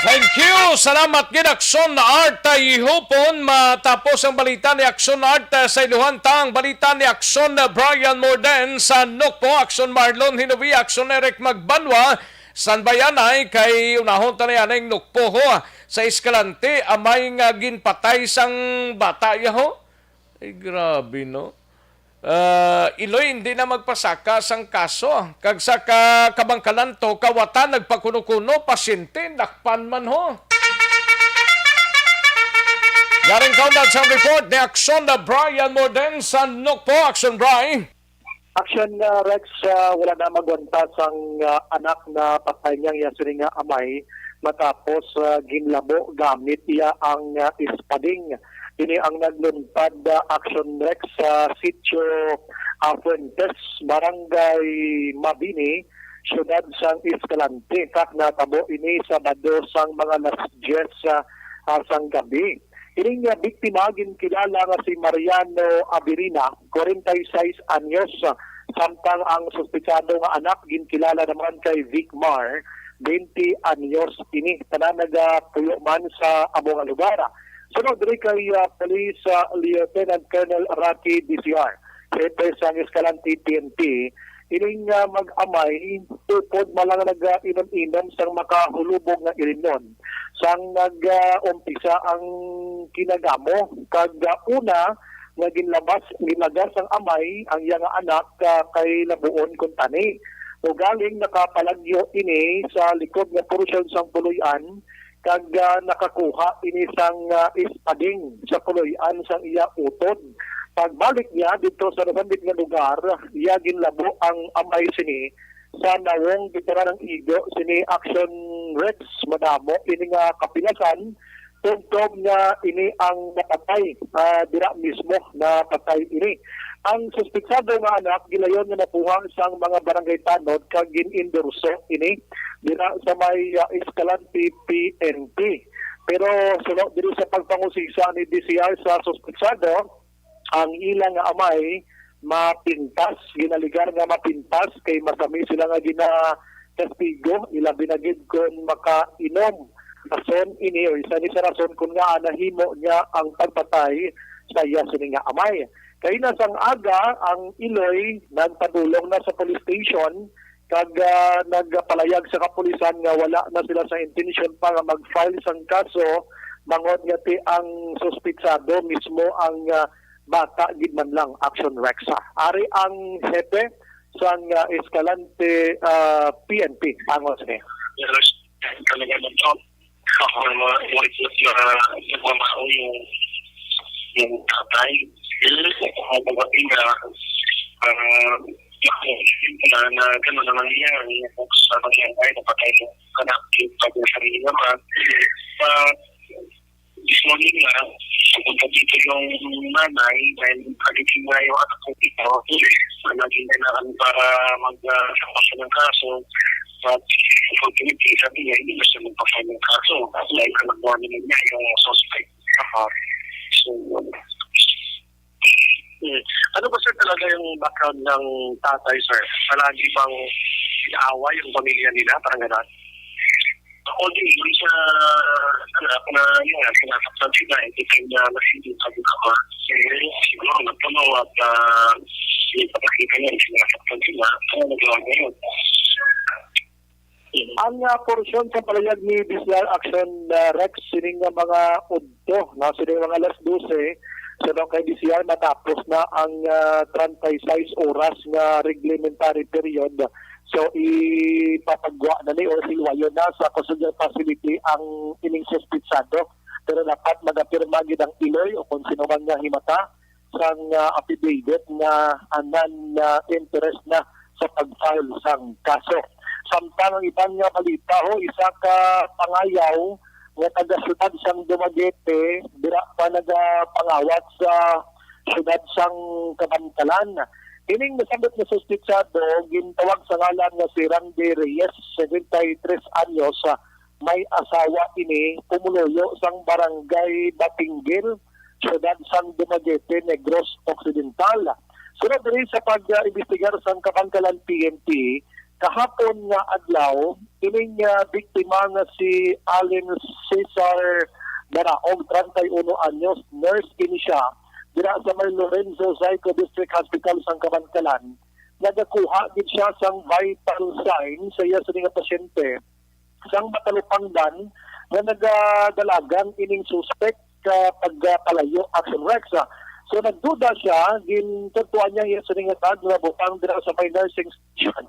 Thank you. Salamat gid, Aksyon Art Tayhupon. Matapos ang balita ni Aksyon Art, ah, sa iluhan ta ang balita ni Aksyon, ah, Brian Morden sa Nokpo, Aksyon Marlon Hinubi, Aksyon Eric Magbanwa, San Bayanay, kay unahon ta na yan ang Nukpo, ho, sa Escalante, amay nga ginpatay sang bata, ya, ho. Ay, grabe, no? Ah, Iloy, hindi na magpasaka sang kaso. Kag sa ka-, kabangkalan to, kawatan nagpakuno-kuno, pasyente, dakpan man, ho. Yaring kaundan sa report ni Aksyon na Brian Morden sa Nukpo. Aksyon, Brian. Action, uh, Rex, uh, wala na magwanta sang, uh, anak na patay niya, iya sini nga amay matapos, uh, ginlabo gamit iya ang, uh, ispading. Ini ang nagluntad, uh, Action Rex sa Sitio, uh, Fuentes, Barangay Mabini, siyudad sang Escalante. Kag natabo ini Sabado sang mga alas diyes, uh, uh, sang gabi. Ining, ah, biktima ginkilala nga si Mariano Abirina, kwarenta y seis anyos, samtang ang suspetsado nga anak ginkilala naman kay Vicmar, twenty anyos ini. Tanan nagapuyo man sa amo nga lugar. Sunod diri kay, ah, Police, ah, Lieutenant Colonel Rocky D C R, hepe sang Escalante P N P, Ining, ah, mag-amay upod man lang nag-inom-inom sang makahulubog nga ilimnon. Sang nag-umpisa ang kinagamo, kag, ah, una nga ginlabas, ginlagas sang amay ang iya nga anak, ah, kay labuon kuntani. Ugaling nakapalagyo ini sa likod nga porsyon sang puloy-an, kag, ah, nakakuha ini sang, ah, espading sa puloy-an sang iya utod. Pagbalik niya didto sa nasambit nga lugar, iya ginlabo ang amay sini sa nawong gid nga nang igo sini Action Rex. Madamo ini nga kapilasan, tubtob nga ini ang napatay, ah, dira mismo napatay ini. Ang suspetsado nga anak gilayon nga nakuha sang mga barangay tanod kag gin-endorso ini dira sa may, ah, Escalante P N P. Pero suno diri sa pagpangusisa ni D C R sa suspetsado, ang ila nga amay mapintas, ginaligar nga mapintas kay masami sila nga ginakastigo, ilabi na gid kon makainom. Rason ini, o isa ni sa rason kon ngaa nahimo niya ang pagpatay sa iya sini nga amay. Kay na sang aga, ang iloy nagpadulong na sa police station kag, ah, nagpalayag sa kapulisan nga wala na sila sa intensyon pa nga mag-file sang kaso, bangod nga ti ang suspitsado mismo ang, ah, bata gid man lang, Action Rex. Ari ang hepe sang, ah, Escalante, ah, P N P. Angon sini. Yes, talaga man to. Ako na mga ulit na mga mamaon yung, yung tatay. Ang pagdating na, ah, na, na gano'n na nangyayari, yung sa nangyayari, napatay yung anak, yung pag-, sarili naman. Ah, This morning na, pupunta dito yung nanay dahil pagdating na yung anak ko dito, na naging kailangan para mag, ah, sa ng kaso. But unfortunately, sabi niya, hindi na siya magpa-file ng kaso. Dahil anak mo niya yung suspect. Aha. So, yun. Hmm. Ano ba, sir, talaga yung background ng tatay, sir? Palagi bang inaaway yung pamilya nila? Parang gano'n? Ako din, yung sa anak na yun nga, sinasaktan sila, every time na mas hindi pa din ako. Eh, siguro napuno at, ah, hindi pa nakita niya, sinasaktan sila. Ano nagawa niya yun? Ang, ah, porsyon sa palayag ni D C R Action, ah, Rex, sining nga mga udto, no, sining mga alas dose, so, no, kay D C R matapos na ang, ah, treinta y seis oras nga reglementary period. So, ipapagwa na ni or hilwayon na sa custodial facility ang ining suspitsado. Pero dapat magapirma gid ang iloy o kung sino man nga himata sang, ah, affidavit nga anan, ah, interest na sa pag-file sang kaso. Samtang ang iban nga balita, ho, isa ka pangayaw nga taga-siyudad sang Dumaguete, dira pa nagapangawat sa siyudad sang Kabankalan. Ining nasambit nga suspitsado gintawag sa ngalan nga si Randy Reyes, seventy-three anyos, ah, may asawa ini, pumuluyo sang Barangay Batinggil, siyudad sang Dumaguete, Negros Occidental. Sunod diri sa pag-imbestigar sang Kabankalan P N P, kahapon nga adlaw, ining, ah, biktima nga si Allen Cesar Daraog, treinta y uno anyos, nurse ini siya, dira sa may Lorenzo Zayco District Hospital sang Kabankalan. Nagakuha gid siya sang vital sign sa iya sini nga pasyente sang matalupangdan nga nagadalagan ining suspek ka pagpalayo, Action Rex. So, nagduda siya, gintudtuan niya iya sini nga bag nga butang dira sa may nursing station.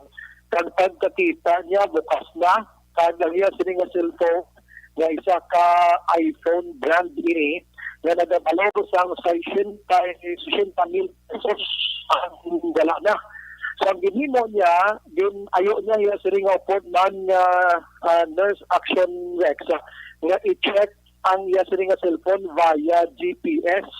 Kag pagkakita niya, bukas na, kag ang iya sini nga cellphone, nga isa ka iPhone brand ini, nga nagabalor sang sesenta, sesenta mil pesos ang dala na. So, ang ginhimo niya, gin-ayo niya iya sini nga upod man nga, ah, Nurse Action Rex, ah, nga i-check ang iya sini nga cellphone via G P S.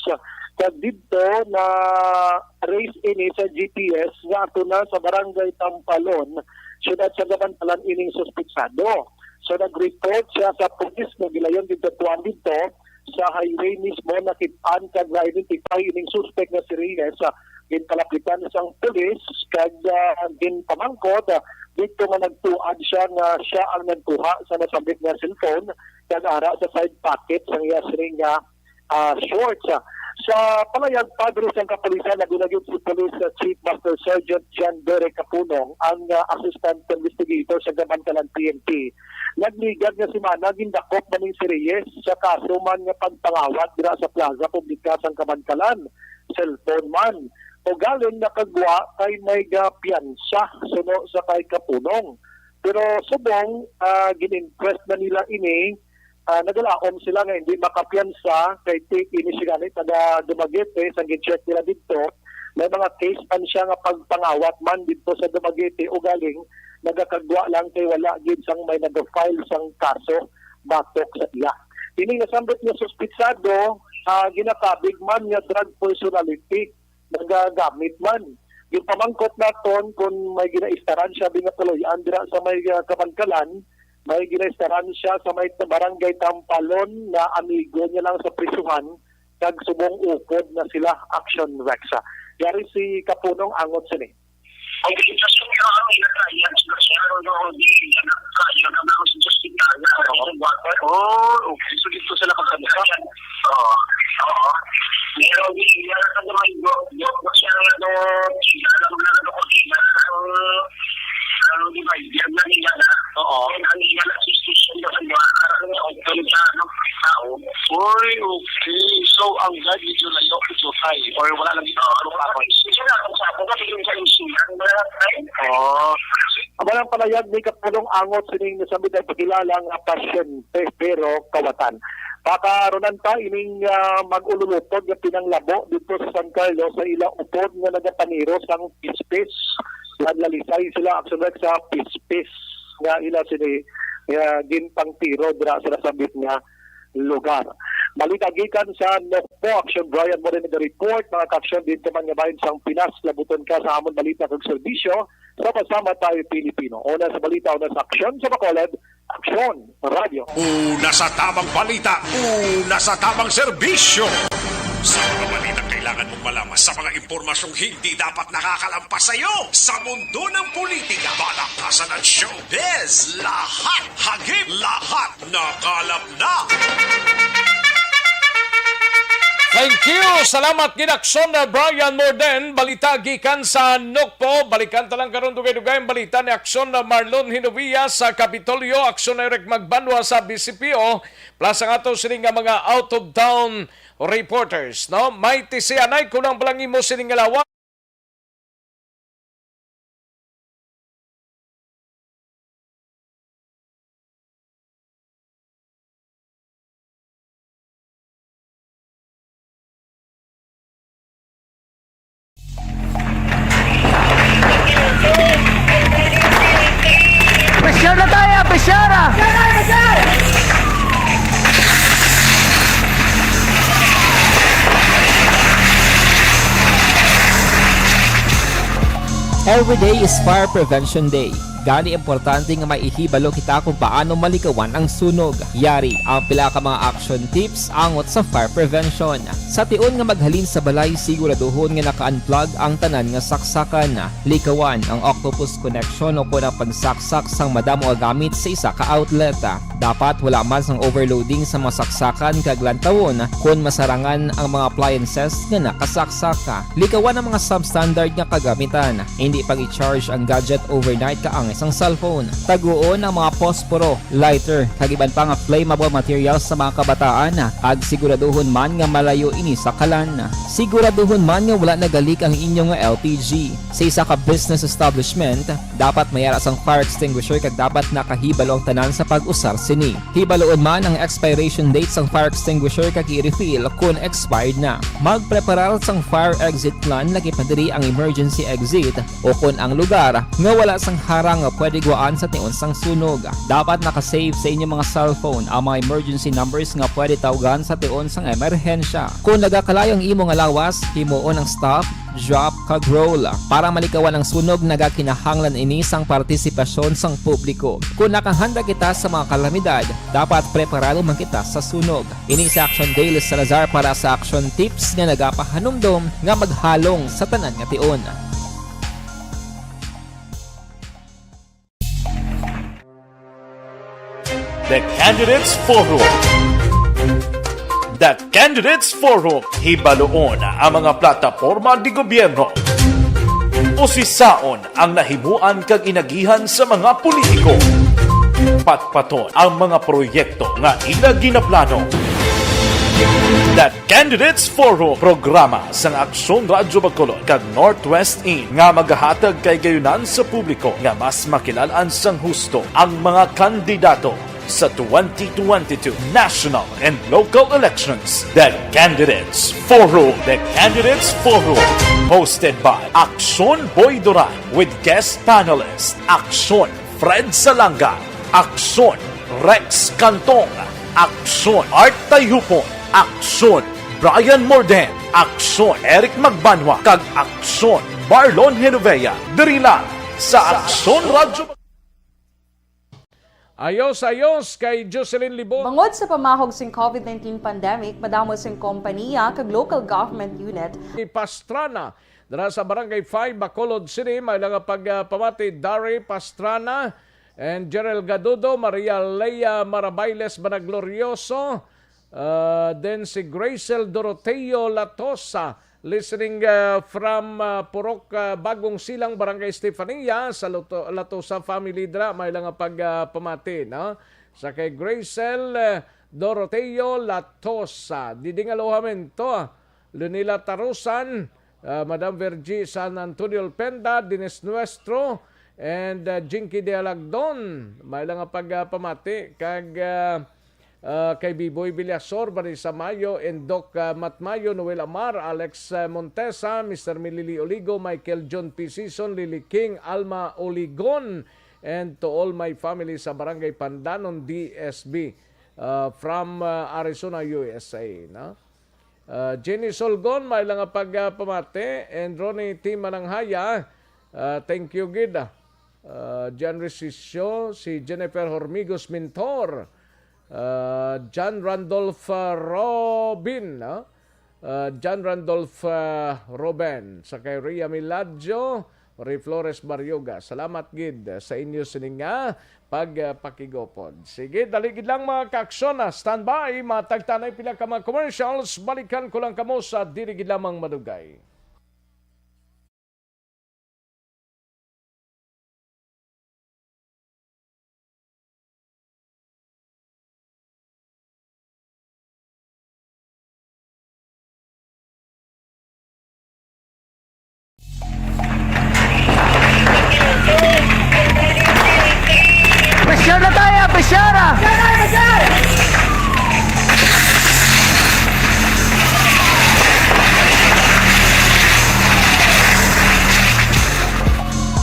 Kag didto na-trace ini sa G P S nga ato na sa Barangay Tampalon, siyudad sa Kabankalan, ining suspitsado. So, nag-report siya sa pulis nga gilayon didto, tuan didto sa highway mismo, nakit-an kag na-identify ining suspek nga si Reyes. Ah, ginpalapitan sang pulis kag, ah, ginpamangkot, ah, didto nga nagtuad siya nga siya ang nagkuha sa nasambit nga cellphone kag ara sa side pocket sang iya sini nga, ah, shorts. Ah, Sa palayag pa diri sang kapulisan, nag-una gyud si Police, uh, Chief Master Sergeant John Derek Kapunong, ang, uh, assistant investigator sa Kabankalan P N P. Nagligad nga semana, gindakop man ni si Reyes sa kaso man nga pagpangawat dira sa plaza publika sang Kabankalan, cellphone man. Ugaling nakagwa kay may gapiyansa suno sa kay Kapunong. Pero subong, ah, gin-impress na nila ini, ah, nagalaom sila nga hindi makapiyansa kay ti-, ini siya gani taga Dumaguete, sang gin-check nila didto, may mga case man siya nga pagpangawat man didto sa Dumaguete, ugaling nagakagwa lang kay wala gid sang may nag-file sang kaso batok sa iya. Ini nga sambit nga suspitsado, ah, ginakabig man nga drug personality nagagamit man. Ginpamangkot naton kung may ginaistaran siya bi nga puloy-an dira sa may, ah, Kabankalan, may ginaistaran siya sa may barangay Tampalon nga amigo niya lang sa prisuhan, kag subong upod na sila, Action Rex. Yari si Kapunong angot sini. Ang relasyon nga ang inatayan sa Sir Roddy, ang kaya na lang sa ospital na, oo, sa water. Oh, okay. So, dito sila magkabisa? Oo. Oo. Pero hindi na sa naman, yo, yo, siya nga, no, sila lang na, no, sila lang, ano, di ba, yan na nila na. Oo. Yan ang nila na suspicion na, ano, ano, ano, ano, ano, tao. Uy, okay. So, ang gad medyo layo, medyo high. Or wala lang dito, ano, pa ako. Suspicion na, kung sa ako, kasi yung sa insuran, wala lang, eh. Oh. Amo lang palayag ni Kapunong angot sining nasambit nga ipakilala nga pasyente, pero kawatan. Pakarunan pa ining, ah, mag-ululutod nga pinanglabo dito sa San Carlos sa ila upod nga nagapaniro sang pispis. Naglalisay sila, Action Rex, sa pispis nga ila sini, ah, ginpangtiro dira sa nasambit nga lugar. Balita gikan sa Nokpo, Action Brian mo rin nag-report, mga ka-action, dito man nga bahin sang Pinas, labuton ka sa amon balita kag serbisyo. Sama-sama tayo, Pilipino. Una sa balita, una sa aksyon, sa Bacolod, Aksyon Radio. Una sa tamang balita, una sa tamang serbisyo. Sa mga balitang kailangan mong malaman, sa mga impormasyong hindi dapat nakakalampas sa iyo, sa mundo ng politika, balakasan at showbiz, lahat hagip, lahat nakalap na. Thank you. Salamat gid, Aksyon na Brian Morden. Balita gikan sa Nokpo. Balikan ta lang karon dugay-dugay ang balita ni Aksyon na Marlon Hinovia sa Kapitolyo. Aksyon na Eric Magbanwa sa B C P O. Plus ang ato sini nga mga out of town reporters, no? May tisianay, kunang balang imo sini nga lawas. Pressure na tayo, pressure ah! Every day is Fire Prevention Day. Gani, importante nga may ihibalo kita kung paano malikawan ang sunog. Yari ang pila ka mga action tips angot sa fire prevention. Sa tion nga maghalin sa balay, siguraduhon nga naka-unplug ang tanan nga saksakan. Likawan ang octopus connection o kon ang pagsaksak sang madamo nga gamit sa isa ka outlet. Dapat wala man sang overloading sa mga saksakan kag lantawon kon masarangan ang mga appliances nga nakasaksak. Likawan ang mga substandard nga kagamitan. Hindi pag-i-charge ang gadget overnight kaangay sang cellphone. Taguon ang mga posporo, lighter, kag iban pa nga flammable materials sa mga kabataan, kag siguraduhon man nga malayo ini sa kalan. Siguraduhon man nga wala nagalik ang inyo nga L P G. Sa isa ka business establishment, dapat may ara sang fire extinguisher kag dapat nakahibalo ang tanan sa pag-usar sini. Hibaloon man ang expiration date sang fire extinguisher kag i-refill kon expired na. Magpreparar sang fire exit plan, lakip na diri ang emergency exit o kon ang lugar nga wala sang harang nga pwede gwaan sa tion sang sunog. Dapat naka-save sa inyo mga cellphone ang mga emergency numbers nga pwede tawgan sa tion sang emerhensya. Kon nagakalayo ang imo nga lawas, himuon ang stop, drop, kag roll. Para malikawan ang sunog, nagakinahanglan ini sang partisipasyon sang publiko. Kon nakahanda kita sa mga kalamidad, dapat preparado man kita sa sunog. Ini si Action Dale Salazar para sa Action Tips nga nagapahanumdom nga maghalong sa tanan nga tion. The Candidates Forum. The Candidates Forum, hibaluon ang mga plataporma di gobyerno. Usisaon ang nahimuan kag inagihan sa mga politiko. Patpaton ang mga proyekto nga ila ginaplano. The Candidates Forum, programa sang Aksyon Radyo Bacolod kag Northwest In nga magahatag kay gayunan sa publiko nga mas makilalan sang husto ang mga kandidato sa twenty twenty-two national and local elections. The Candidates Forum. The Candidates Forum. Hosted by Aksyon Boy Duran with guest panelist Aksyon Fred Salanga, Aksyon Rex Cantong, Aksyon Art Tayupon, Aksyon Brian Morden, Aksyon Eric Magbanwa, kag Aksyon Marlon Genovea. Diri lang sa Aksyon Radyo. Ayos, ayos kay Jocelyn Libon. Bangod sa pamahog sing covid nineteen pandemic, madamo sing kompanya kag local government unit Pastrana, dira sa Barangay five, Bacolod City, may nga pagpamati Dari Pastrana and Jerel Gadudo, Maria Lea Marabailes Banaglorioso, uh, then si Gracel Doroteo Latosa, listening, uh, from, uh, Purok, uh, Bagong Silang, Barangay Estefania, sa Luto-, Latosa family dira, may nga pagpamati, no? Sa kay Gracel, uh, Doroteo Latosa, Diding Alojamento, Lunila Tarusan, uh, Madam Virgie San Antonio Penda, Dennis Nuestro, and, uh, Jinky De Alagdon, may nga pagpamati, kag, uh, uh, kay Biboy Villasor, Vanessa Mayo, and Doc, uh, Matt Mayo, Noel Amar, Alex, uh, Montesa, Mister Milili Oligo, Michael John P. Sison, Lily King, Alma Oligon, and to all my family sa Barangay Pandanon, D S B, uh, from, uh, Arizona, U S A, no? Uh, Jenny Solgon, may nga pagpamati, and Ronnie T. Mananghaya, uh, thank you gid, ah. Uh, John Resisio, si Jennifer Hormigos Mintor, uh, John Randolph, uh, Robin, no? Uh, John Randolph, uh, Robin, sa kay Rhea Miladjo, Ray Flores Barrioga. Salamat gid sa inyo sini nga pagpakigupod. Sige, dali gid lang, mga kaaksyon, ah. Standby, matagtanay pila ka mga commercials. Balikan ko lang kamo sa diri gid lamang madugay. Pressure na tayo, pressure na!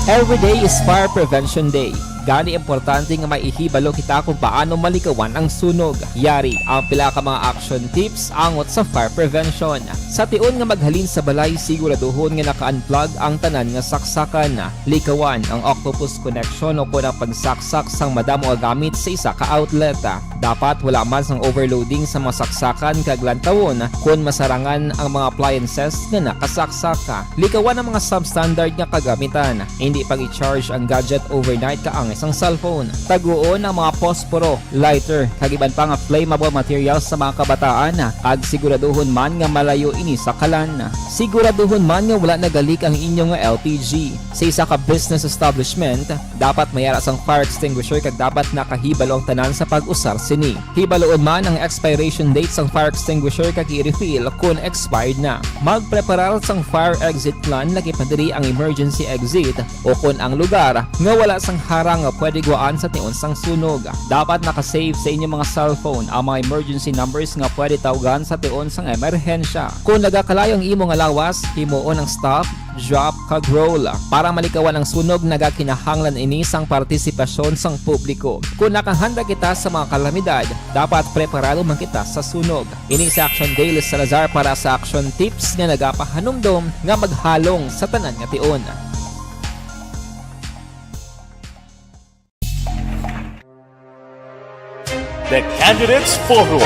Every day is Fire Prevention Day. Gani, importante nga may ihibalo kita kung paano malikawan ang sunog. Yari ang pila ka mga action tips angot sa fire prevention. Sa tion nga maghalin sa balay, siguraduhon nga naka-unplug ang tanan nga saksakan. Likawan ang octopus connection o kon ang pagsaksak sang madamo nga gamit sa isa ka outlet. Dapat wala man sang overloading sa mga saksakan kag lantawon kon masarangan ang mga appliances nga nakasaksak. Likawan ang mga substandard nga kagamitan. Indi pag-i-charge ang gadget overnight kaangay sang cellphone. Taguon ang mga posporo, lighter, kag iban pa nga flammable materials sa mga kabataan, kag siguraduhon man nga malayo ini sa kalan. Siguraduhon man nga wala nagalik ang inyo nga L P G. Sa isa ka business establishment, dapat may ara sang fire extinguisher kag dapat nakahibalo ang tanan sa pag-usar sini. Hibaluon man ang expiration date sang fire extinguisher kag i-refill kon expired na. Magpreparar sang fire exit plan, laki pa diri ang emergency exit o kon ang lugar nga wala sang harang nga pwede gwaan sa tion sang sunog. Dapat naka-save sa inyo mga cellphone ang mga emergency numbers nga pwede tawgan sa tion sang emerhensya. Kon nagakalayo ang imo nga lawas, himuon ang stop, drop, kag roll. Para malikawan ang sunog, nagakinahanglan ini sang partisipasyon sang publiko. Kon nakahanda kita sa mga kalamidad, dapat preparado man kita sa sunog. Ini si Action Daily Salazar para sa Action Tips nga nagapahanumdom nga maghalong sa tanan nga tion. The Candidates Forum.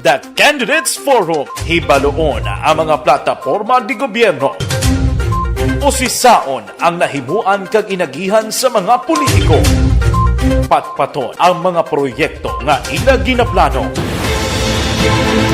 The Candidates Forum. Hibaluon ang mga plataporma di gobyerno. Usisaon ang nahimuan kag inagihan sa mga politiko. Patpaton ang mga proyekto nga ila ginaplano.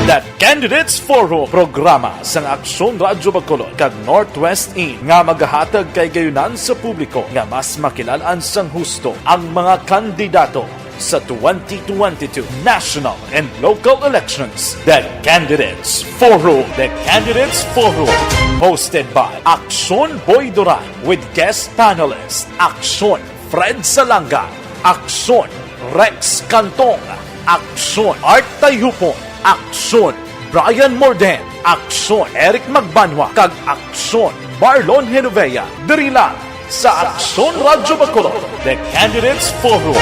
The Candidates Forum, programa sang Aksyon Radyo Bacolod kag Northwest In nga magahatag kay gayunan sa publiko nga mas makilal-an sang husto ang mga kandidato sa twenty twenty-two national and local elections. The Candidates Forum. The Candidates Forum, hosted by Aksyon Boy Duran with guest panelist Aksyon Fred Salanga, Aksyon Rex Cantong, Aksyon Art Tayhupon, Aksyon Brian Morden, Aksyon Eric Magbanwa, kag Aksyon Marlon Genovea. Diri lang sa Aksyon Radyo Bacolod, The Candidates Forum.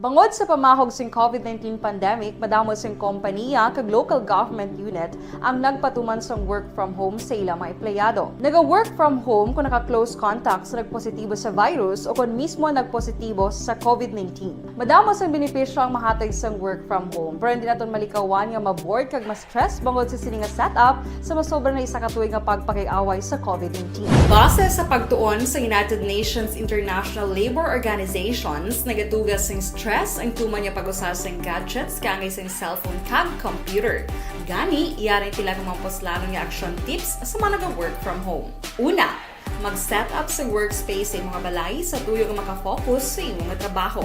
Bangod sa pamahog sing COVID nineteen pandemic, madamo sing kompaniya kag local government unit ang nagpatuman sang work from home sa ila mga empleyado. Naga-work from home kung naka-close contact sa nagpositibo sa virus o kon mismo nagpositibo sa COVID nineteen. Madamo sang benepisyo ang mahatag sang work from home, pero hindi naton malikawan nga ma-bored kag ma-stress bangod sa sini nga setup sa masobra na isa ka tuig nga pagpakig-away sa COVID nineteen. Base sa pagtuon sa United Nations International Labor Organizations, nagatuga sing stress ang tuman nga pag-usa sing gadgets kaangay sing cellphone kag computer. Gani, yari ang pila ka mga puslanon nga action tips sa mga naga-work from home. Una, mag-set up sa workspace sa imong balay sa tuyo nga makafocus sa imong trabaho.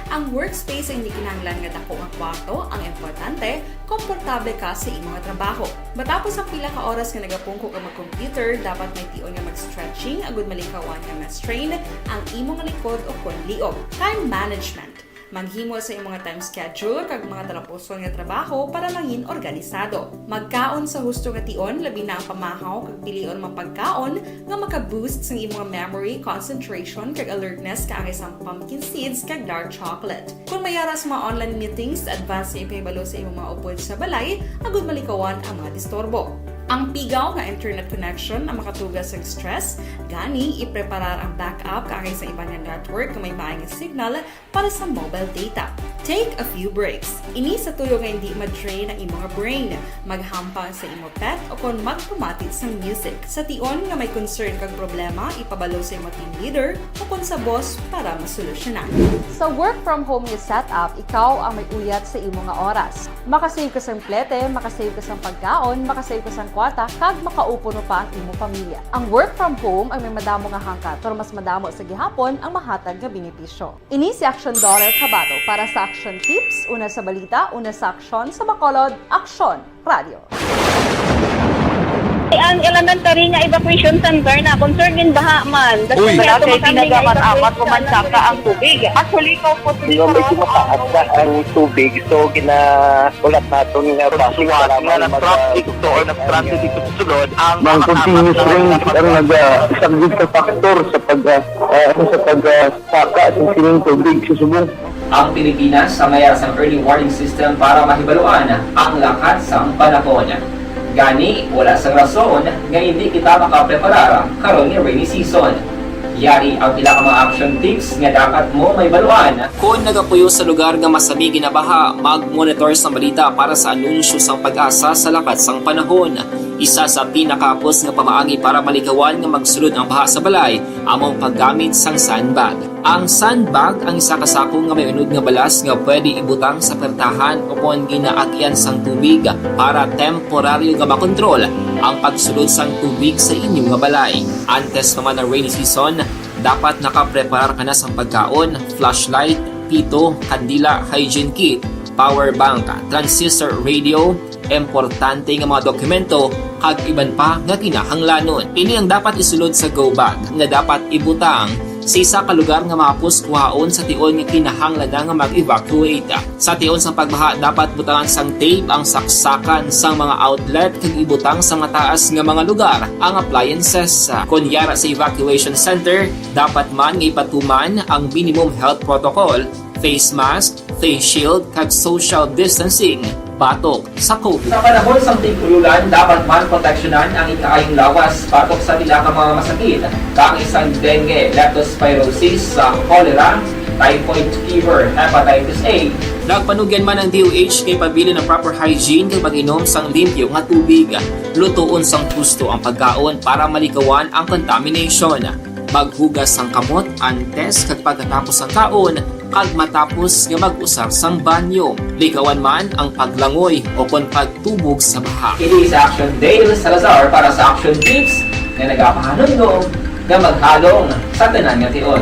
Ang workspace ay hindi kinahanglan nga dako nga kwarto, ang importante, komportable ka sa imong trabaho. Matapos ang pila ka oras nga nagapungko ka mag-computer, dapat may tion nga mag-stretching agud malikawan nga ma-strain ang imong likod o kon liog. Time management. Maghimo sa imong time schedule kag mga talapuson nga trabaho para mangin organisado. Magkaon sa husto nga tion, labi na ang pamahaw kag pilion mga pagkaon nga maka-boost sang imong memory, concentration, kag alertness kaangay sang pumpkin seeds kag dark chocolate. Kung may ara sa mga online meetings, advance nga ipahibalo sa imong mga upod sa balay agud malikawan ang mga disturbo. Ang pigaw nga internet connection ang makatuga sang stress, gani ipreparar ang backup kaangay sa iban nga network nga may maayong signal para sa mobile data. Take a few breaks. Ini sa tuyo nga hindi ma-drain ang imong brain, maghampang sa imo pet o kon magpamati sang music. Sa tion nga may concern kag problema, ipabalo sa imo team leader o kon sa boss para masolusyonan. Sa work from home nga setup, ikaw ang may uyat sa imo nga oras. Makasave ka sang plete, makasave ka sang pagkaon, makasave ka sang kwarta, kag makaupuno pa ang imo pamilya. Ang work from home ang may madamo nga hangkat, pero mas madamo sa gihapon ang mahatag nga benepisyo. Ini si Action Daughter Cabato para sa Action Tips, una sa balita, una sa aksyon, sa Bacolod, Aksyon Radio. Ang elementary nga evacuation center na concerned in baha man. Uy. Wala kay tinaga man amat o man saka ang tubig. Actually, ikaw po, di ba, medyo mataas na ang tubig, so gina-, ulat naton nga basic nga para na-traffic to or na-stranded dito sa sulod ang mga continuous rain ang naga-, isa gid ka factor sa pag, ah, ah, ano, sa pag, ah, saka sa sining tubig sa subong. Ang Pilipinas ang may sang early warning system para mahibaluan ang lakat sang panahon. Gani, wala sang rason nga hindi kita makapreparar karon nga rainy season. Yari ang pila ka mga action tips nga dapat mo mahibaluan. Kon nagapuyo sa lugar nga masami ginabaha, mag-monitor sa balita para sa anunsyo sang PAGASA sa lakat sang panahon. Isa sa pinakahapos nga pamaagi para malikawan nga magsulod ang baha sa balay amo ang paggamit sang sandbag. Ang sandbag ang isa ka sako nga may unod nga balas nga pwede ibutang sa pertahan o kon ginaagian sang tubig para temporaryo nga makontrol ang pagsulod sang tubig sa inyo nga balay. Antes pa man ang rainy season, dapat nakapreparar ka na sang pagkaon, flashlight, pito, kandila, hygiene kit, power bank, transistor radio, importante nga mga dokumento, kag iban pa nga kinahanglanon. Ini ang dapat isulod sa go bag nga dapat ibutang sa isa ka lugar nga mahapos kuhaon sa tion nga kinahanglan na nga mag-evacuate. Sa tion sang pagbaha, dapat butangan sang tape ang saksakan sang mga outlet kag ibutang sa mataas nga mga lugar ang appliances. Kon yara sa evacuation center, dapat man nga ipatuman ang minimum health protocol, face mask, face shield, kag social distancing batok sa COVID. Sa panahon sang tig-ulolan, dapat man proteksyonan ang ikaayong lawas batok sa pila ka mga masakit, kaangay sang dengue, leptospirosis, sa cholera, typhoid fever, hepatitis A. Nagpanugyan man ang D O H nga ipabilin ang proper hygiene kag mag-inom sang limpyo nga tubig. Lutoon sang husto ang pagkaon para malikawan ang contamination. Maghugas sang kamot antes kag pagkatapos sang kaon, Pagmatapos nga mag-usar sang banyo, likawan man ang paglangoy o kon pagtubog sa baha. Kini sa Action Dale Salazar para sa Action Tips nga nagapahanumdom nga maghalong sa tanan nga tion.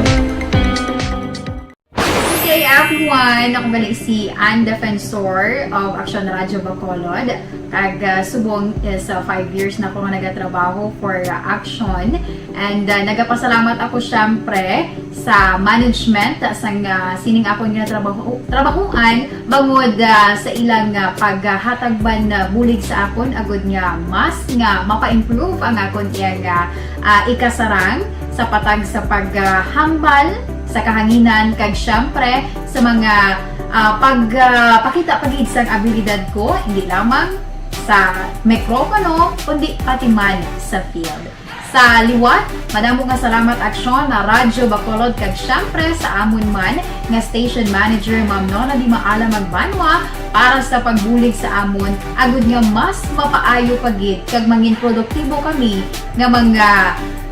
Good day, everyone! Ako gali si Ann Defensor of Action Radio Bacolod. Kag, ah, subong is, ah, five years na ako nga nagatrabaho for, ah, Action. And, ah, nagapasalamat ako, syempre, sa management, ah, sang, ah, sining akon nga trabaho, trabahuan, bangod, ah, sa ilang, ah, paghatag man, ah, bulig sa akon, agud nga mas nga mapa-improve ang akon iyang, ah, ah, ikasarang sa patag sa paghambal sa kahanginan, kag, syempre, sa mga, ah, pag, ah, pakita pa gid sang abilidad ko, hindi lamang sa mikropono, kundi pati man sa field. Sa liwat, madamo nga salamat, Aksyon, na Radyo Bacolod, kag, syempre, sa amon man nga station manager, Ma'am Nona Di Maala Magbanwa, para sa pagbulig sa amon, agud nga mas mapaayo pa gid kag mangin produktibo kami nga mga,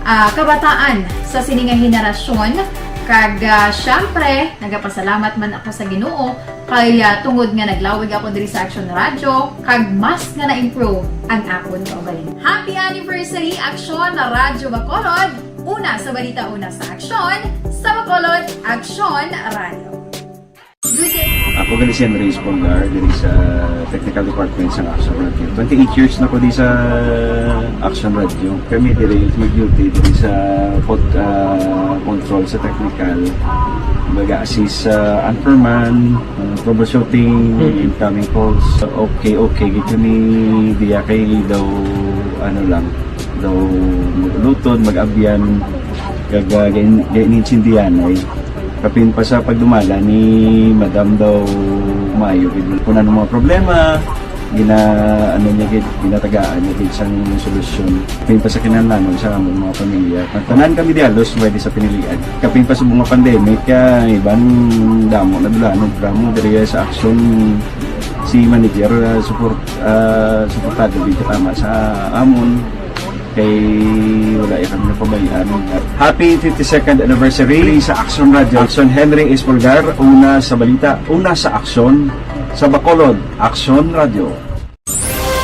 ah, kabataan sa sini nga henerasyon. Kag, ah, syempre, nagapasalamat man ako sa Ginoo kay, ah, tungod nga naglawig ako diri sa Action Radio, kag mas nga na-improve ang akon kaugalingon. Happy anniversary, Action Radyo Bacolod! Una sa balita, una sa aksyon, sa Bacolod, Action Radio. Good day. Ako gali si Henry Espolgar, diri sa Technical Department sa Action Radio. Twenty-eight years na ko di sa Action Radio. Kami diri mag-duty diri sa pod-, ah, control sa technical. Mag-assist sa anchorman, ah, troubleshooting, Mm. incoming calls. Okay, okay, gid kami diya kay daw, ano lang, daw mag-ulutod, mag-abyan, kag, ah, gain-, gain-, intindihan ay. Kapin pa sa pagdumala ni Madam daw maayo gid. Kung ano mga problema, gina-, ano niya gid, ginatagaan niya gid sang solusyon. Kapin pa sa kinahanglanon sa among mga pamilya. Tanan kami di halos pwede sa pinilian. Kapin pa sa mga pandemic, ah, iban damo na dula, ano, drama diri sa aksyon si manager, ah, support, ah, suportado gid tama sa amon. Kay wala ya kami napabayaan. Happy fifty-second anniversary sa Action Radio. Action Henry Espolgar, una sa balita, una sa aksyon, sa Bacolod, Action Radio.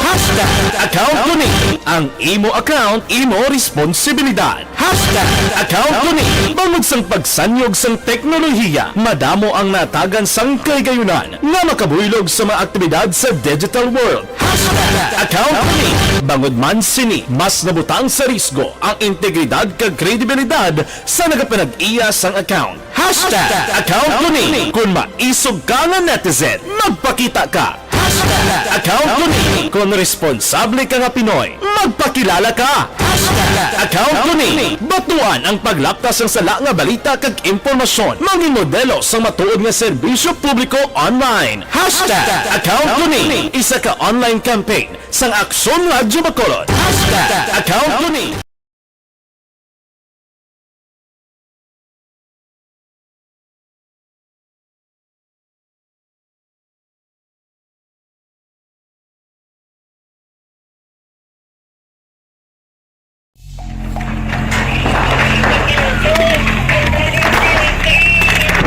Hashtag account ko ni. Ang imo account, imo responsibilidad. Hashtag account ko ni. Bangod sang pagsanyog sang teknolohiya, madamo ang natagan sang kahigayunan nga makabuylog sa mga aktibidad sa digital world. Hashtag account ko ni. Bangod man sini, mas nabutang sa risgo ang integridad kag kredibilidad sa nagapanag-iya sang account. Hashtag account ko ni. Kung maisog ka nga netizen, magpakita ka. Hashtag account ko ni. Kung responsable ka nga Pinoy, magpakilala ka. Hashtag account ko ni. Batuan ang paglaptas sang sala nga balita kag impormasyon. Mangin modelo sang matuod nga serbisyo publiko online. Hashtag account ko ni. Isa ka online campaign sang Aksyon Radyo Bacolod. Hashtag account ko ni.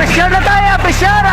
Pressure na tayo! Pressure!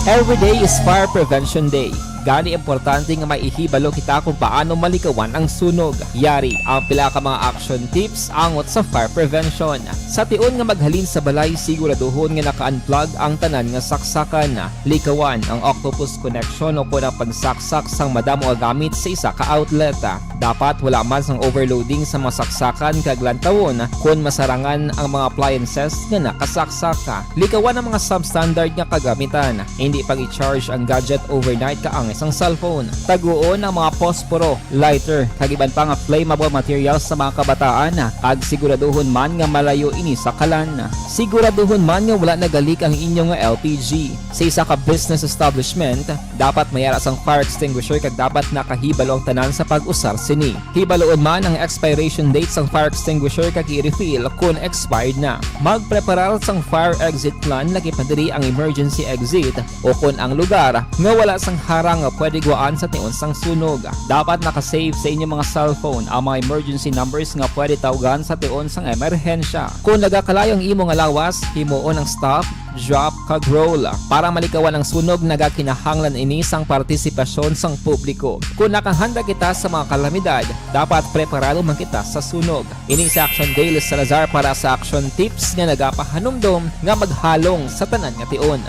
Every day is Fire Prevention Day. Gani, importante nga maihibalo kita kung paano malikawan ang sunog. Yari ang pila ka mga action tips angot sa fire prevention. Sa tion nga maghalin sa balay, siguraduhon nga naka-unplug ang tanan nga saksakan. Likawan ang octopus connection o kon ang pagsaksak sang madamo nga gamit sa isa ka outlet. Dapat wala man sang overloading sa mga saksakan kag lantawon kon masarangan ang mga appliances nga nakasaksak. Likawan ang mga substandard nga kagamitan. Hindi pag-i-charge ang gadget overnight kaangay sang cellphone. Taguon ang mga posporo, lighter, kag iban pa nga flammable materials sa mga kabataan, kag siguraduhon man nga malayo ini sa kalan. Siguraduhon man nga wala naga-leak ang inyo nga L P G. Sa isa ka business establishment, dapat may ara sang fire extinguisher kag dapat nakahibalo ang tanan sa pag-usar sini. Hibaluon man ang expiration date sang fire extinguisher kag i-refill kon expired na. Magpreparar sang fire exit plan, lakip na diri ang emergency exit o kon ang lugar nga wala sang harang nga pwede gwaan sa tion sang sunog. Dapat naka-save sa inyo mga cellphone ang mga emergency numbers nga pwede tawgan sa tion sang emerhensya. Kung nagakalayo ang imo nga lawas, himuon ang stop, drop, kag roll. Para malikawan ang sunog, nagakinahanglan ini sang partisipasyon sang publiko. Kung nakahanda kita sa mga kalamidad, dapat preparado man kita sa sunog. Ini si Action Dale Salazar para sa Action Tips nga nagapahanumdom nga maghalong sa tanan nga tion.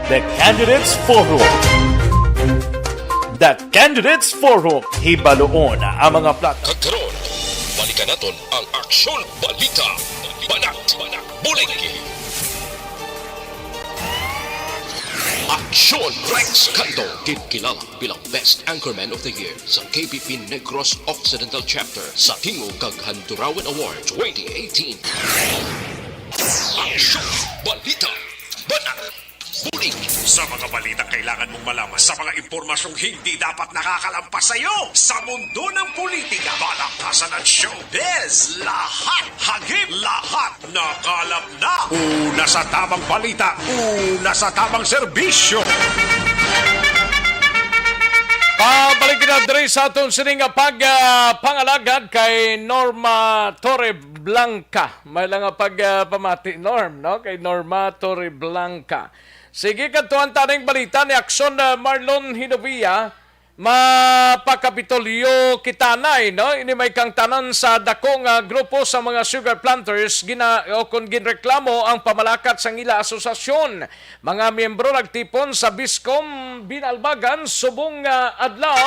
The Candidates Forum. The Candidates Forum. Hibaluon ang mga plat- Kag karon, balikan naton ang Aksyon Balita. Banat, Bulig. Aksyon Rex Cando, ginkilala bilang Best Anchorman of the Year sa K P P Negros Occidental Chapter sa Tingog kag Handurawan Award twenty eighteen. Aksyon Balita. Banat. Bulig. Sa mga balitang kailangan mong malaman, sa mga impormasyong hindi dapat nakakalampas sa iyo, sa mundo ng politika, balaktasan at showbiz, lahat, hagip, lahat, nakalap na. Una sa tamang balita, una sa tamang serbisyo. Pabalik kita diri sa aton sini nga pag, ah, pangalagad kay Norma Torreblanca. May lang nga pag, ah, pamati, Norm, no? Kay Norma Torreblanca. Sige, kadtuan ta ning balita ni Aksyon, ah, Marlon Hinovia. Mapakapitolyo kita nay, no? Ini may kangtanan sa dako nga grupo sa mga sugar planters gina-, o kon ginreklamo ang pamalakat sang ila asosasyon. Mga miyembro nagtipon sa Biscom Binalbagan subong nga adlaw.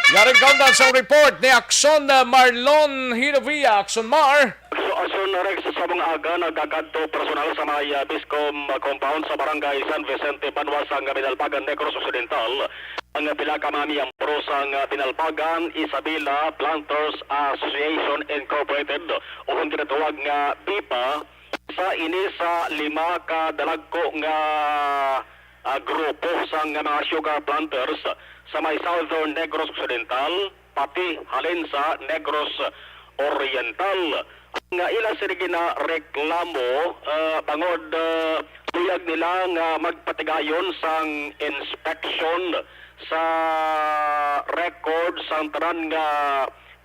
Yari kaundan sang report ni Aksyon, uh, Marlon Hinovia. Aksyon Mar. So, Aksyon Rex, sa mga aga, nagakadto personal sa may, uh, Biscom, uh, compound sa Barangay San Vicente, Banwa sang Binalbagan, Negros Occidental, ang pila ka mga miyembro sang, uh, Binalbagan Isabela Planters Association Incorporated, o ang ginatawag nga BIPA, sa ini sa lima ka dalagko nga, ah, grupo sang mga sugar planters sa may Southern Negros Occidental, pati halin sa Negros Oriental. Nga ila sini ginareklamo, ah, bangod, ah, luyag nila nga magpatigayon sang inspection sa record sang tanan nga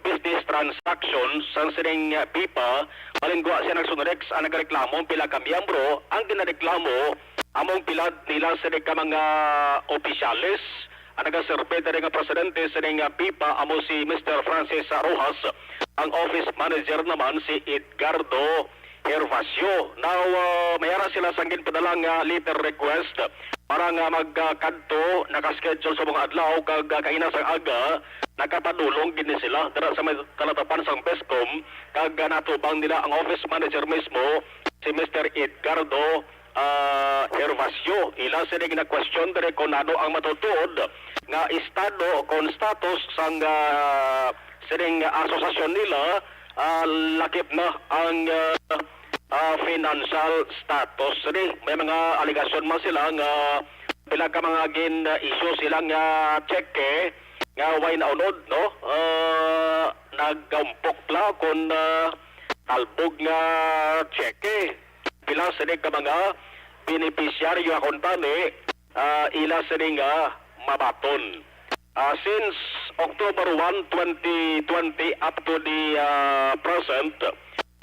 business transactions sang sining, uh, BIPA, malinggwa siya nagsunrex ang nagareklamo ang pila ka miyembro. Ang ginareklamo among pila nila sini ka mga opisyales. Ang nagaserbi diri nga presidente sining, uh, BIPA amo si Mister Francis Rojas, ang office manager naman si Edgardo Gervasio. Now, uh, may ara sila sang ginpadala nga letter request para nga magkadto, naka-schedule sa mga adlaw kag, ah, kaina sang aga, nakapadulong gid ni sila dira sa may talatapan sang Biscom, kag, ah, natubang nila ang office manager mismo, si Mister Edgardo, ah, Gervasio. Ila sini gina-question diri kung ano ang matutuod nga estado o kung status sang, ah, sining asosasyon nila, ah, lakip na ang, ah, ah, financial status. Sini, may mga alegasyon man sila nga pila ka mga gin-issue sila nga tseke nga way naunod, no? Ah, nagaumpok la kon, ah, talbog nga tseke. Pila sini ka mga benepisyaryo akon tani, ah, ila sini nga mabaton. Ah, since October one, twenty twenty up to the, ah, present,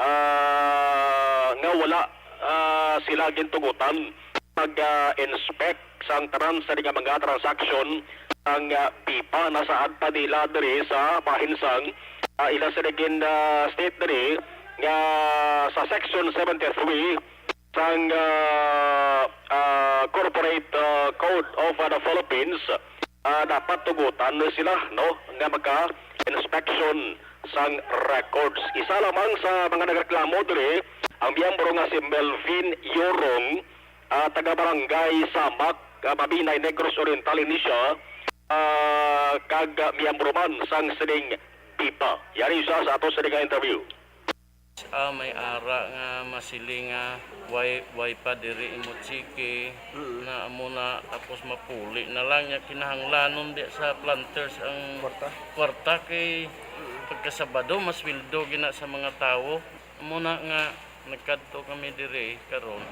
ah, nga wala, ah, sila gintugutan pag, ah, inspect sang tanan sa nga mga transaksyon ang, ah, BIPA. Nasaad pa nila diri sa bahin sang, ah, ila sini gin, ah, state diri nga sa Section seventy-three sang, ah, ah, Corporate, ah, Code of, ah, the Philippines, ah, dapat tugutan na sila, no, nga maka-inspection sang records. Isa lamang sa mga nagreklamo diri ang miyembro nga si Melvin Yorong, ah, taga Barangay Samak, ah, Mabinay, Negros Oriental ini siya, ah, kag miyembro man sang sining BIPA. Yari siya sa ato sining nga interview. Ah, may ara nga masiling nga way, way pa diri imo tseke, mm, na amo na, tapos mapuli na lang niya. Kinahanglanon di sa planters ang kwarta, kwarta kay, mm, pagka Sabado, masweldo gina sa mga tawo. Amo na nga nagkadto kami diri karon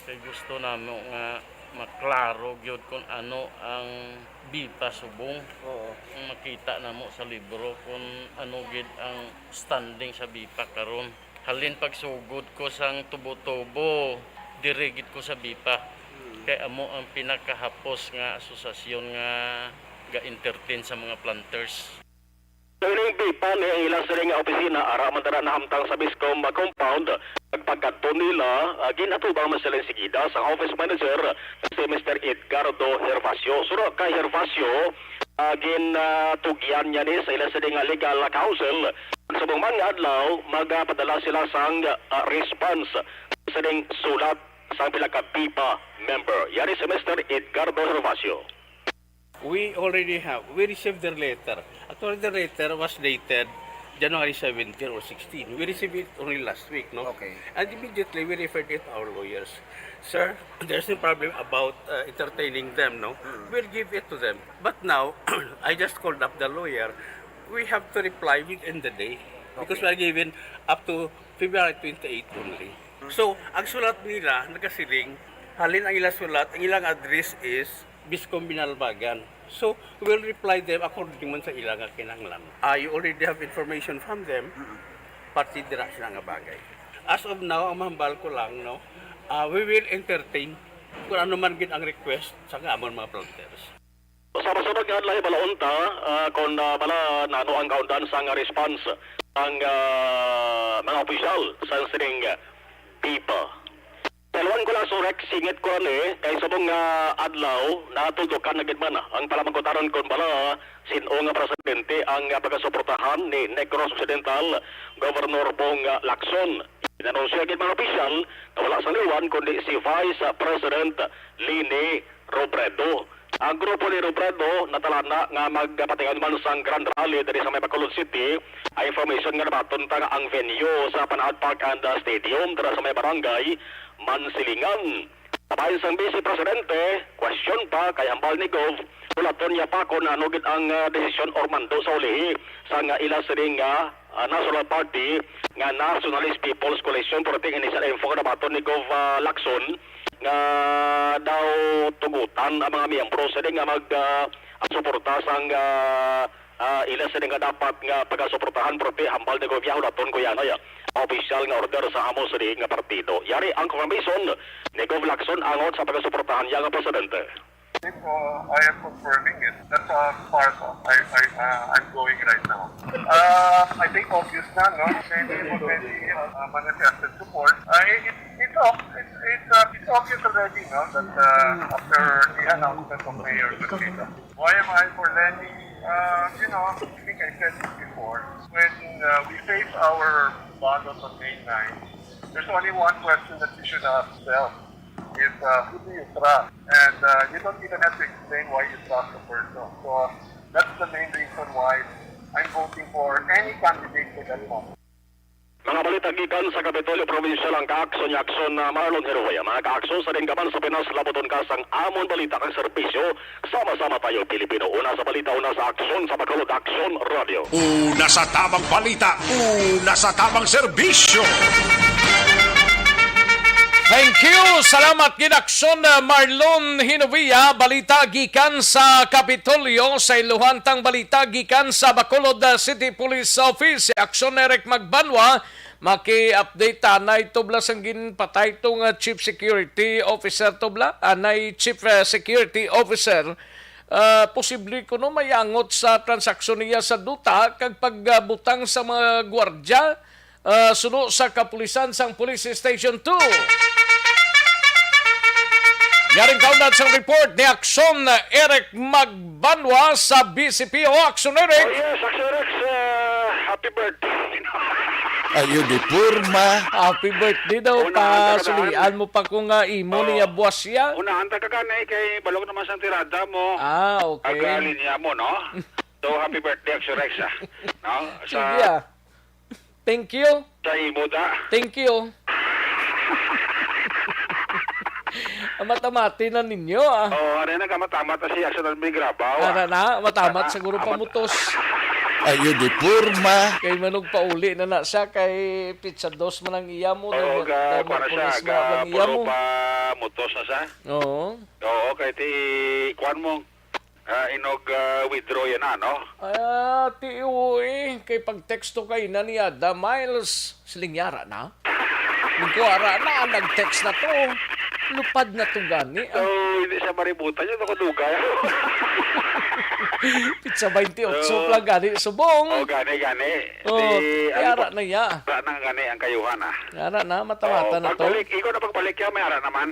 kay gusto namo nga maklaro gyud kung ano ang BIPA subong. Oo. Ang makita namo sa libro kung ano gid ang standing sa BIPA karon. Halin pagsugod ko sang tubo-tubo, diri gid ko sa BIPA. Hmm. Kay amo ang pinakahapos nga asosasyon nga ga-entertain sa mga planters. Ining BIPA ni ang ila sini nga opisina ara man dira nahamtang sa BISCOM compound. Pagkadto nila, ah, ginatubang man sila sigida sa office manager nga si Mister Edgardo Hervacio. Suro kay Hervacio, ah, ginatugyan niya ni sa ila sini nga legal counsel. Sa mga adlaw, magapadala sila sang, ah, response sa sining sulat sang pila ka BIPA member. Yari si Mister Edgardo Hervacio. We already have, we received their letter. Actually, the letter was dated January seventeen or sixteen. We received it only last week, no? Okay. And immediately, we referred it to our lawyers. "Sir, there's no problem about, uh, entertaining them, no? Mm. We'll give it to them." But now, I just called up the lawyer. We have to reply within the day because Okay. we are given up to February twenty-eight only. Mm. So, ang sulat nila, nagasiling, halin ang ila sulat, ang ilang address is BISCOM Binalbagan. So, we'll reply them according man sa ila nga kinahanglan. Ah, you already have information from them, Mm-mm. parte dira sila nga bagay. As of now, ang mahambal ko lang, no, ah, we will entertain kung ano man gid ang request sa amon mga planters. Sa masunod nga adlaw, balaon ta, ah, kung, ah, bala nano ang kaundan sang response sang, ah, mga opisyal sa sining BIPA. Saluan ko lang, Sir Rex, singit ko ani, kay subong nga adlaw, natuldukan na gid man ang palamangkutanon kon bala sin-o nga presidente ang, ah, pagasuportahan ni Negros Occidental Governor Bong, ah, Lacson. Inanunsyo gid mga opisyal nga wala sang liwan kundi si Vice President Leni Robredo. Ang grupo ni Robredo natalana nga magpatingayon man sang grand rally diri sa may Bacolod City. Ang information nga nabaton ta nga ang venue sa Panaad Park and, uh, Stadium dira sa may barangay Mansilingan. Sa bahin sang Vice Presidente, question pa kay hambal ni Gov, hulaton niya pa kung ano gid ang, uh, desisyon or mando sa ulihi sang, uh, ila sining, uh, uh, National Party nga Nationalist People's Coalition, pero ting initial info nga nabaton ni Gov, uh, Lacson, nga daw tugutan ang mga miyembro sini nga mag, ah, suporta sang, ah, ah, ila sini nga dapat nga pagasuportahan, pero ti hambal ni Gov Yahulaton ko yan, ay, ah, opisyal nga order sa amo sini nga partido. Yari ang confirmation ni Gov Lacson angot sa pagasuportahan niya nga presidente. Uh, I am confirming it. That's, uh, part of I, I, uh, I'm going right now. Uh, I think obvious na, no? Many, many, uh, manifested support. Uh, it, it's ob-, it's, it's, uh, it's obvious already, no, that, uh, after the announcement of Mayor Luceta. Why am I for Leni? Uh, you know, I think I said it before. When, uh, we face our ballot on May nine, there's only one question that we should ask ourselves is, uh, who do you trust? And, uh, you don't even have to explain why you trust the person. So, uh, that's the main reason why I'm voting for any candidate for that moment. Mga balita gikan sa Kapitolyo Provincial, ang Kaaksyon ni Aksyon na Marlon Heroya. Mga Kaaksyon, sa din ka man sa Pinas, labuton ka sang amon balita kag serbisyo. Sama-sama tayo, Pilipino. Una sa balita, una sa aksyon, sa Bacolod Aksyon Radio. Una sa tamang balita, una sa tamang serbisyo. Thank you. Salamat gid, Aksyon, uh, Marlon Hinovia. Balita gikan sa Kapitolyo. Sa iluhan tang balita gikan sa Bacolod, uh, City Police Office, si Aksyon Eric Magbanwa. Maki-update ta, anay tubla sang ginpatay tong, uh, Chief Security Officer tubla, anay Chief, uh, Security Officer. Uh, posible kuno may angot sa transaksyon niya sa duta kag pagbutang sa mga gwardya, ah, suno sa kapulisan sang Police Station two. Yaring kaunat sang report ni Aksyon Eric Magbanwa sa B C P O. Aksyon Eric! Oh, yes, Aksyon Eric, ah, happy birthday. Ayo di porma. Happy birthday daw. Unahan ta ka, kasulian mo pa ko nga imo. Oo. Niya buwas siya. Unahan ta ka gani kay balog naman sang tirada mo. Ah, okay. Aga linya mo, no? So, happy birthday, Aksyon Rex, ah. No? Sige, ah. Thank you. Sa imo da. Thank you. Ang matamati na ninyo, ah. Oh, ano na, kamatamat na si Aksyon Alvin Grabaw, ah. Ano na, matamat siguro pamutos. Ayo di porma. Kay manugpauli na na siya, kay pitsa dos man ang iya mo, Oo, daw, ga-, daw kuwan na siya, Merkulis man ang iya mo. Ga-Apollo pa mutos na siya. Oo. Oo, kay ti, kuwan mo, ah, inog, ah, withdraw yan na, no? Ah, ti, uy, kay pag-texto kay na niya, "Da Miles, siling yara na?" Nagkuwara na, nag-text na to. Lupad na to gani, ah. So, hindi siya maributan yun, ako dugay. Pitsa twenty-eight Oo. pa lang gani, subong. Oh, gani, gani. Oh, Di, kaya ano ara pa, na iya. Ara na gani ang kayuhan, ah. Ara na, mata-mata Oo, na to. Pagbalik, ikaw na pagbalik, kaya may ara naman.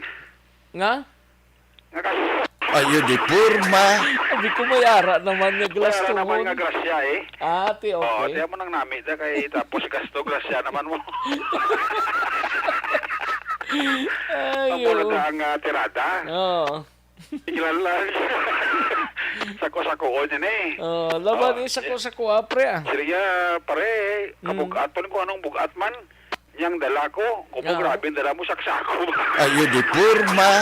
Nga? Nga kas- Ayo di porma. Sabi ko, may ara naman nga May ara naman glaston. Nga grasya, eh. Ah, ti, Oo, okay. Di mo nang nami, da, kay tapos gasto, grasya naman mo. Ayo. Ang muna na ang, ah, tirada. Oo. Kilala. Sako-sakoon yan, eh. Oh, laban Oo, ni eh. Sako-sako, ah, pre, ah. Sige, ah, pare, Mm. kabugat pa ko anong bugat man. Yang dala ko, kumo Ah. grabe ang dala mo, saksako. Ayo di porma.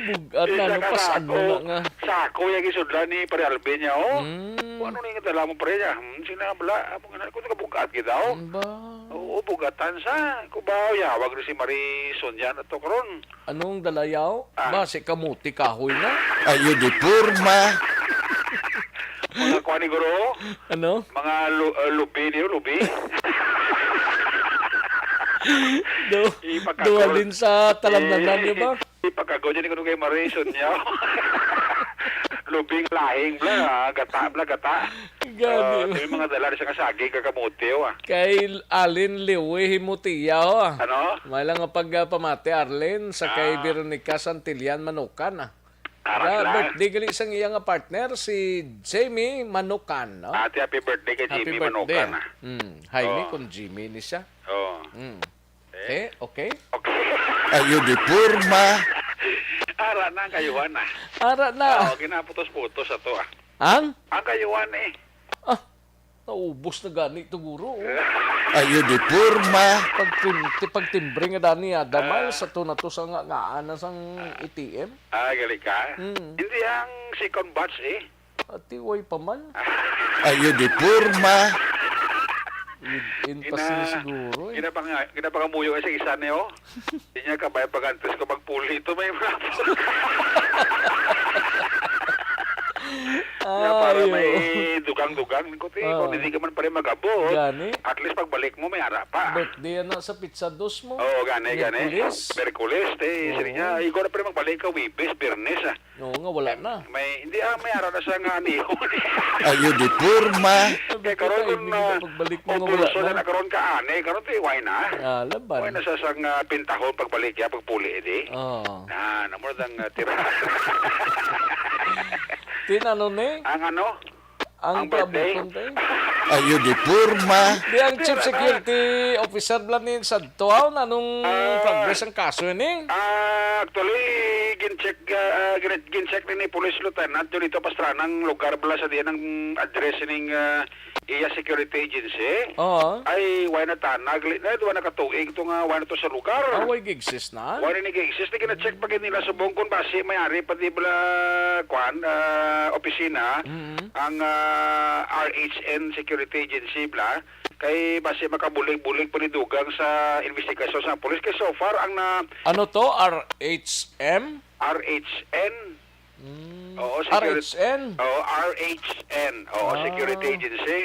Bugat na, Isa no? ka Pas-an mo sako. Na nga. Sako yung isudla ni Pare Alvin niya, oh. Mm. Kung ano na yung dala mo, pre, niya? Hmm, sina, bala, amo nga na, kung kabugat kita, oh. Ba? Oo, bugatan sa. Kubaw, yawag rin si Marie Sonia na to, karon. Anong dalayaw? Ah. Ba, si kamuti kahoy na? Ayo di porma. Mga kuha ni Guro, Ano? mga lu-, uh, lubi niyo, lubi. Do, Ipakagol. Duwalin sa talamnan Eh, niyo ba? Ipakagol niyo ni Guro kay Marie Sonia. Lubing lahing bla, ah, gata bla, gata. Gani. Ah, may mga dala sa kasagi, kakamote, oh, ah. Kay Alin Liwi Himutiya, oh, ah. Ano? May lang nga pag, ah, pamati, Arlene, sa kay Ah. Veronica Santillan Manukan, ah. Ara Nga, sila. Birthday gali sang iya nga partner, si Jamie Manukan, no? Ate, happy birthday kay Happy Jimmy birthday, Manukan, ah. ah. Mm, Jaime Oh. Kung Jimmy ni siya. Oh. Mm. Eh? Eh, okay? Okay. Ayo di porma. Ara na ang kayuhan, ah. Ara na. Oo, ginaputos-putos ato, ah. Ang? Ang kayuhan, eh. Ah, naubos na gani to, guro, oh. Ayo di porma. Pag tim-, ti-, pag timbre nga dani, ah, damal Ah. sa to na to sa nga, nga ana sang A T M. Ah, gali ka? Mm. Hindi ang second batch, eh. Ati, way pa man. Ayo di porma. Within pa Ina-, sila siguro, eh. ina pa nga, ina pa nga muyo sa isa niyo. Di niya kabay pag-antes ko magpuli ito, may mga Nga para Ayo. may dugang-dugang. Ko, ti, Ah. kung hindi ka man pa rin mag-abot, Gani? at least pagbalik mo, may ara pa. Birthday na sa pizza dos mo. Oo, gani, gani. Miyerkules. Miyerkules, ti, Oo. sige niya. Ikaw na pa rin magbalik ka, Webes, Biyernes, ah. Oo nga, wala na. May, hindi, ah, may ara na siya nga aniho. Ayo di porma. Kaya karon Ay, kung, hindi ah, na pagbalik mo nga wala ubuso na. na karon ka, ane, karon ti, why na? Ah, laban. Why na siya sang, ah, pintahon pagbalik, ya, pagpuli, di? Oo. Ah, namor dang, ah, tira. Tin, ano ni? Ang ano? Ang Ang birthday? paabuton, te? Ayo di porma. Di ang chief Tira na. security officer bala ni sa Tuaw na nung Ah. progress ang kaso ini? Ah, actually, gin-check, ah, ah, gin-, gin-check ni, ni Police Lieutenant Jolito Pastrana ang lugar bala sa diyan ang address ning, ah, iya security agency. Oo. Ay, why na tanag? Li-, na, duwa na katuig to nga why na to sa lugar. Ah, way gig-exist na? Why na nag-exist? Di gina-check pa gid nila subong kung basi may ari pa di bala, kwan, ah, opisina, Mm. ang, ah, R H N Security Agency bala. Kay basi makabulig-bulig pa ni dugang sa investigasyon sa pulis. Kay so far, ang na Ano to? R H M? R H N. Mm. Oo, security. R H N? Oo, R H N. Oo, Ah. security agency.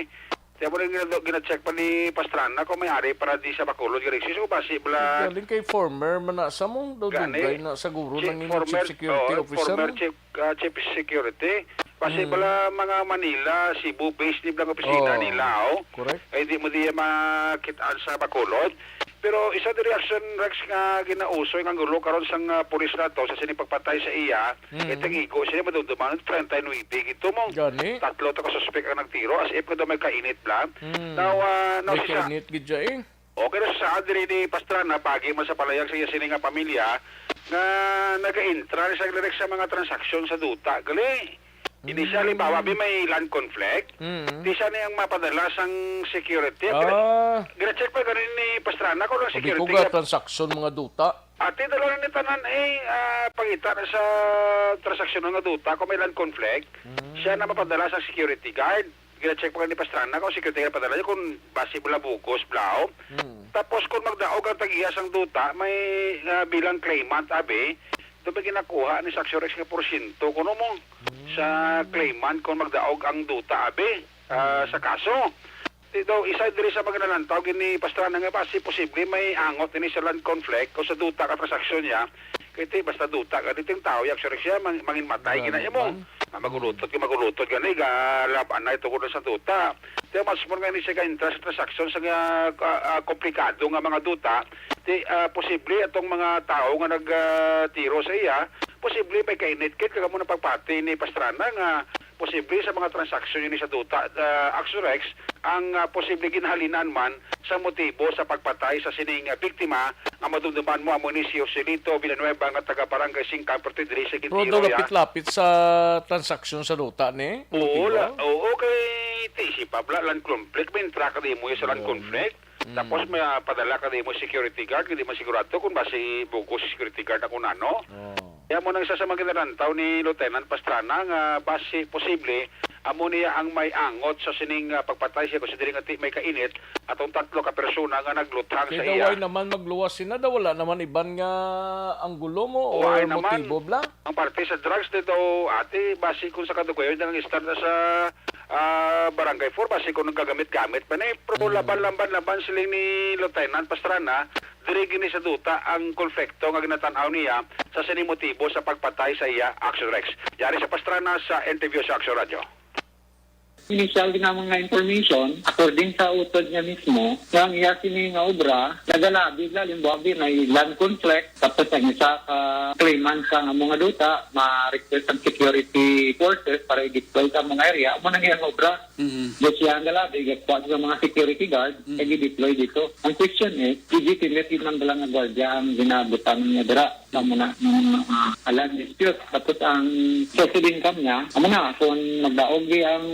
Kaya mo rin gina-, gina-check pa ni Pastrana kung may ari para di sa Bacolod, Galaxy. So, basi bala Galing kay former man na sa mong Gani. dudugay na siguro Si ng inyong former, chief security oo, officer, former no? chief, ah, chief security. Basi Mm. bala mga Manila, Cebu based ni blang opisina Oo. nila, oh. Correct. Ay, di mo diya makitaan sa Bacolod. Pero isa diri action, Rex, nga ginausoy nga gulo karon sang, ah, pulis nato sa sini pagpatay sa iya, Mm. kay tag-igo sila madumduman treinta y nuebe gito mo. Gani? Tatlo to ka suspek ang nagtiro, as if nga daw may kainit bla. Mm. Now, ah, now May si sa kainit gid siya, eh. Okay, na sa diri ni Pastrana, pagi man sa palayag sa iya sini nga pamilya, nga nagaintra ni sa direct sa mga transaksyon sa duta. Gali, initially, Mm. bawa, bi may land conflict, Mm. di siya ni ang mapadala sang security. Gina-, Ah. gina-check pa ganin ni Pastrana kung ang Sabi ko security ga nga transaksyon mga duta. Ati, dala na ni tanan, eh, ah, pangita na sa transaksyon nga duta, kung may land conflict, Mm. siya na mapadala sa security guard. Gina-check pa ni Pastrana kung security nga padala niya, kung basi bala bugos, blaw. Hmm. Tapos kung magdaog ang tag-iya sang duta, may, ah, bilang claimant, abi, doon may ginakuha ni Saxorex nga porsyento, kuno mo, sa claimant kung magdaog ang duta, abi, ah, sa kaso. Di daw, isa diri sa mga nalantaw, gini Pastrana nga basi posible may angot ini sa land conflict o sa duta ka transaksyon niya. Kay ti, basta duta ka, di ting tao, yak siya, siya, mang-, mangin matay, Grabe gina mo. Man. Ah, magulutod ka, magulutod ka, ni, ga, laban na ito kuno sa duta. Ti, mas mo nga ni siya ka-interest sa transaksyon sa nga, ah, ah, komplikado nga mga duta. Ti, ah, posible atong mga tao nga nag, ah, tiro sa iya, posible may kainit kit, kag amo na pagpati ni Pastrana nga posible sa mga transaksyon ini sa duta, ah, Axorex, ang, ah, posible ginhalinan man sa motibo sa pagpatay sa sining, ah, biktima nga madumduman mo amo ni si Joselito Villanueva nga taga Barangay Singkang, pero diri sa Pero Quintero, daw ya. Lapit-lapit sa transaksyon sa duta ni Oo, Motibo? La-, oo, kay ti si Pabla, land conflict, may intra ka di mo sa land Oo. conflict. Mm. Tapos may, ah, padala ka di mo security guard, hindi man sigurado kung basi bugos si security guard ako na, no? Oo. Kaya mo nang isa sa mga ginalantaw ni Lieutenant Pastrana nga basi posible amo niya ang may angot sa sining, ah, pagpatay siya, considering ati may kainit atong tatlo ka persona nga nagluthang Kay sa daw iya. Why naman magluwas sina, daw wala naman iban nga anggulo mo Why or naman? Motibo bla? Ang parte sa drugs dito, ate, basi kung sa kadugayon na nang istar na sa, ah, Barangay four, basi kung nagagamit-gamit pa na eh. Pero Mm. laban, laban, laban sila ni Lieutenant Pastrana, diri gini sa duta ang konflikto nga ginatan-aw niya sa sining motibo sa pagpatay sa iya, Action Rex. Yari sa Pastrana sa interview sa Action Radio. Initial din namon nga information, according sa utod niya mismo, nga ang iya sini nga obra, nagalabi, halimbawa, may land conflict, tapos ang isa ka claimant sa amo nga duta, ma-request ang security forces para i-deploy sa mga area, amo nang iyang obra. Mhm. Di siya ang galabi, gakuha sa mga security guard, Mhm. kag i-deploy dito. Ang question is, legitimate yun ang dalang nga gwardiya ang ginabutang niya dira. Sa muna, ng mga, ah, land dispute. Tapos ang source of income niya, amo na, kung magdaog di ang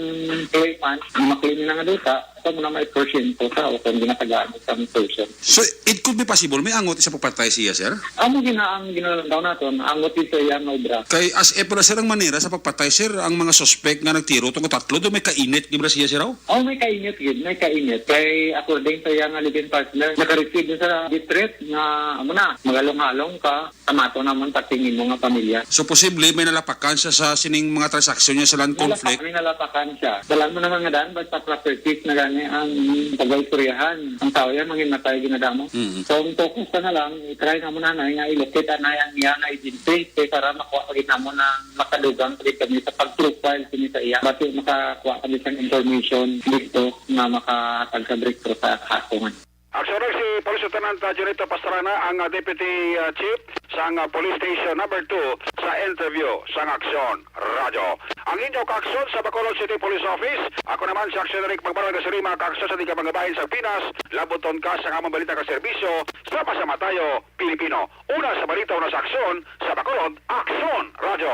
claimant, ang maklaim na nga duta, ito muna may porsyento sa o kung ginatagaan sa portion. So, it could be possible, may angot sa pagpatay siya, sir? Amo gina-, ang ginalantaw naton, angot din sa iyang obra. Kay as if wala, sir, ang manera sa pagpatay, sir, ang mga suspect nga nagtiro, tungod tatlo, do may kainit, di ba siya, sir, oh? Oh, may kainit gid, may kainit. Kay according sa iyang live-in partner, naka-receive sa distress nga, amo na, magalong-halong ka, tamato naman pati nimo nga pamilya. So, posible may nalapakan siya sa sining mga transaksyon niya sa land conflict? Nalapak-, may nalapakan siya. Dalan mo naman nga daan, basta properties na gani ang pag-istoryahan. Ang tao yan, mangin matay ginadamo. Mm. So, ang focus ka na lang, i-try na mo na na nga i-locate na yang iya nga agency, kay para makuha pa gid namo na makadugang pa gid kami sa pag-profile kini sa iya. Basi makakuha kami sa information dito na makahatag sa breakthrough sa kaso nga. Aksyon si Police Lieutenant, ah, Junito Pastrana, ang, ah, Deputy, ah, Chief sang, ah, Police Station Number Two sa interview sang Aksyon Radyo. Ang inyo kaaksyon sa Bacolod City Police Office, ako naman si Aksyon Eric Magbanwa, nagasiring, mga kaaksyon sa tingkamangabahin sa Pinas, labuton ka sa among balita ka serbisyo, sama-sama tayo, Pilipino. Una sa balita, una sa aksyon, sa Bacolod, Aksyon Radyo.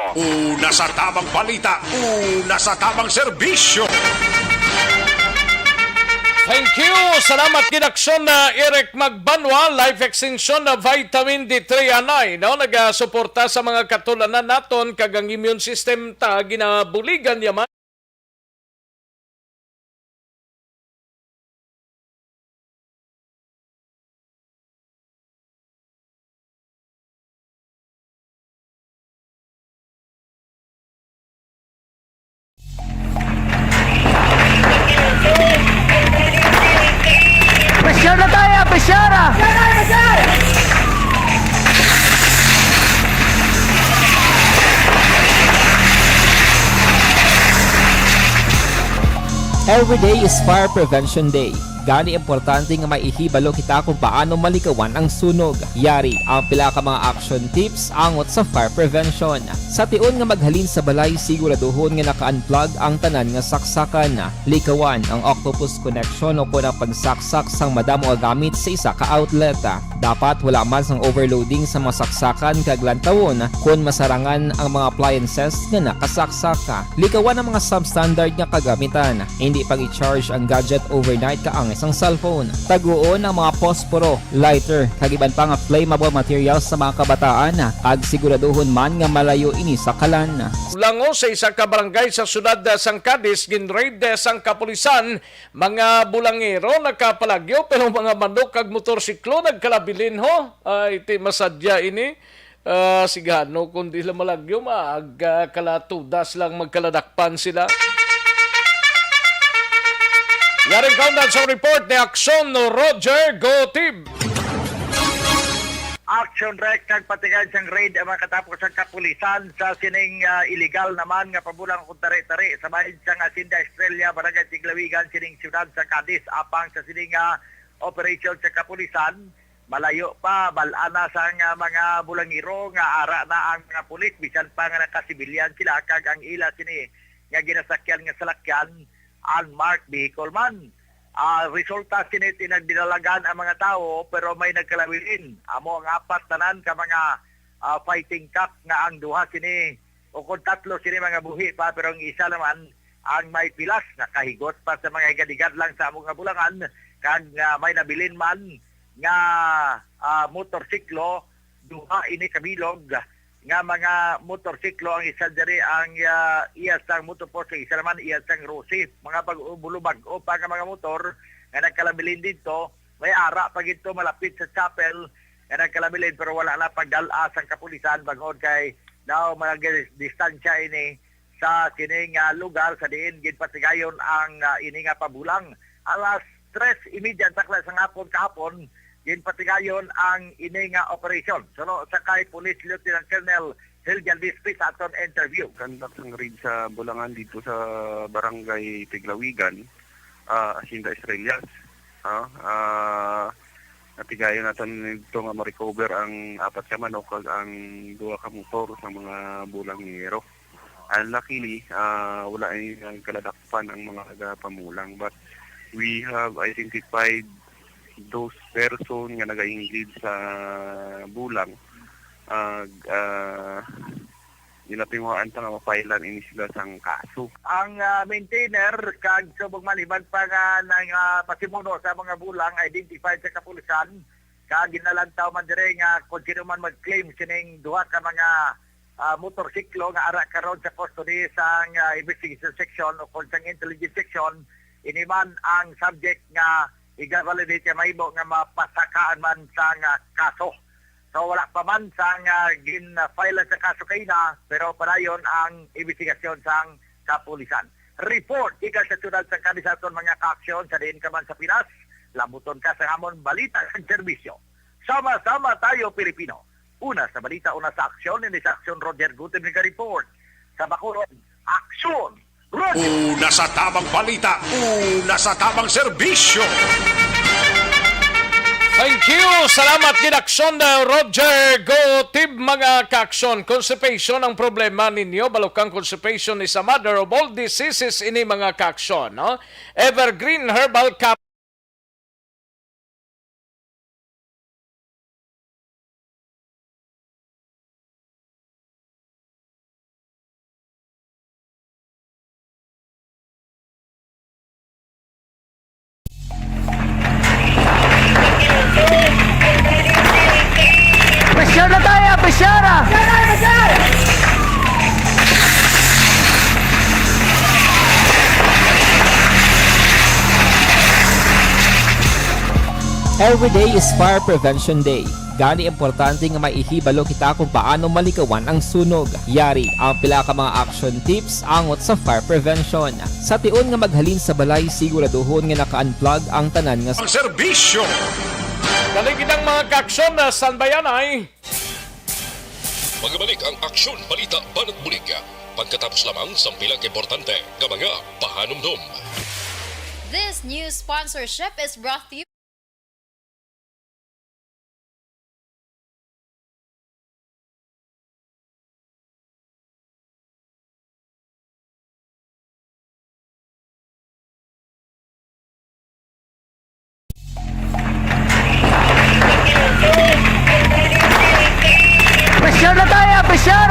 Una sa tamang balita, una sa tamang serbisyo. Thank you. Salamat gid, Aksyon na Eric Magbanwa, Life Extension na Vitamin D three anay, no? Nagasuporta sa mga katulanan naton, kag ang immune system ta ginabuligan niya man. Pressure na tayo, pressure na! Every day is Fire Prevention Day. Gani, importante nga may ihibalo kita kung paano malikawan ang sunog. Yari ang pila ka mga action tips angot sa fire prevention. Sa tion nga maghalin sa balay, siguraduhon nga naka-unplug ang tanan nga saksakan. Likawan ang octopus connection o kon ang pagsaksak sang madamo nga gamit sa isa ka outlet. Dapat wala man sang overloading sa mga saksakan kag lantawon kon masarangan ang mga appliances nga nakasaksak. Likawan ang mga substandard nga kagamitan. Hindi pag-i-charge ang gadget overnight ka ang sang cellphone. Taguon ang mga posporo, lighter, kag iban pa nga flammable materials sa mga kabataan, kag siguraduhon man nga malayo ini sa kalan. Lango sa isa ka barangay sa siyudad sang Cadiz, ginraid sang kapulisan, mga bulangero nakapalagyo, pero mga manok kag motorsiklo nagkalabilin, ho. Ay, ti masadya ini. Ah, sigano kung di sila malagyo, mag, ah, kalatuda silang magkaladakpan sila. Yaring kaundan sa report ni Aksyon Roger Gotib. Action Rec nagpatigay sang raid ang mga katapos sang kapulisan sa sining, ah, illegal naman nga pabulang kung tari-tari sa bahin sang Hacienda Estrella, Barangay Tiglawigan, sining siyudad sa Cadiz, apang sa sining, ah, operasyon sa kapulisan. Malayo pa, bal-an na sang, ah, mga bulangero nga ara na ang mga pulis, bisan pa nga nakasibilyan sila, kag ang ila sini nga ginasakyan nga salakyan, unmarked vehicle man. Ah, resulta sini, tinagdinalagan ang mga tawo, pero may nagkalabilin. Amo ang apat tanan ka mga, ah, fighting cock, nga ang duha sini o kon tatlo sini mga buhi pa, pero ang isa naman ang may pilas, nakahigot pa sa mga higad-higad lang sa among nga bulangan, kag, ah, may nabilin man nga, ah, motorsiklo, duha ini kabilog nga mga motorsiklo, ang isa diri ang, ah, iya sang motorport, ang isa naman iya sang Rossi, mga bag-o, bulubag-o pa nga mga motor nga nagkalabilin didto. May ara pa gid to malapit sa chapel nga nagkalabilin, pero wala na pagdal-a sang kapulisan bangod kay daw mga distansya ini sa kini nga lugar sa diin ginpatigayon ang, ah, ini nga pabulang. Alas tres y media ang takna sang hapon kahapon, ginpatigayon ang ini nga operasyon. Suno sa kay Police Lieutenant Colonel Hiljan Bispi sa aton interview. Conduct sang raid sa bulangan dito sa Barangay Tiglawigan, ah, Hacienda Estrellas. Ah, ah, natigayon naton dito nga ma-recover ang apat ka manok kag ang duha ka motor sa mga bulangero. Unluckily, ah, wala ni nagkaladakpan ang mga nagapamulang, but we have identified those person nga nag-engage sa bulang. Ah, ah, ginatinguhaan pa nga ma-file-an ini sila sang kaso. Ang, ah, maintainer kag subong man iban pa nga nang, ah, pasimuno sa mga bulang identified sa kapulisan, kag ginalantaw man dire nga kung sino man mag-claim sining duha ka mga, ah, motorsiklo nga ara karon sa custody sang, ah, investigation section o kon sang intelligence section, ini man ang subject nga iga-validate nga mahimo nga mapasakaan man sang, ah, kaso. So, wala pa man sang, ah, gin-file sa kaso kaina, pero padayon ang investigasyon sang kapulisan. Report gikan sa siyudad sa Cadiz aton mga kaaksyon, sa diin ka man sa Pinas, lambuton ka sa amon balita kag serbisyo. Sama-sama tayo, Pilipino. Una sa balita, una sa aksyon, ini sa aksyon, Roger Gutierrez nag-report. Sa Bacolod, aksyon, Roger. Una sa tamang balita, una sa tamang serbisyo. Thank you. Salamat gid, aksyon, uh, Roger Gotib. Mga kaaksyon, constipation ang problema ninyo. Balukang constipation is a mother of all diseases ini, mga kaaksyon, no? Evergreen Herbal Cap. Pressure na tayo, pressure na! Every day is Fire Prevention Day. Gani, importante nga may ihibalo kita kung paano maligawan ang sunog. Yari ang pila ka mga action tips angot sa fire prevention. Sa tion nga maghalin sa balay, siguraduhon nga naka-unplug ang tanan nga Ang serbisyo. Dali kitang mga kaaksyon na sanbayanay. Magabalik ang Aksyon Balita Banat Bulig pagkatapos lamang sang pila ka importante nga mga pahanumdom. This news sponsorship is brought to you Pressure na tayo! Pressure!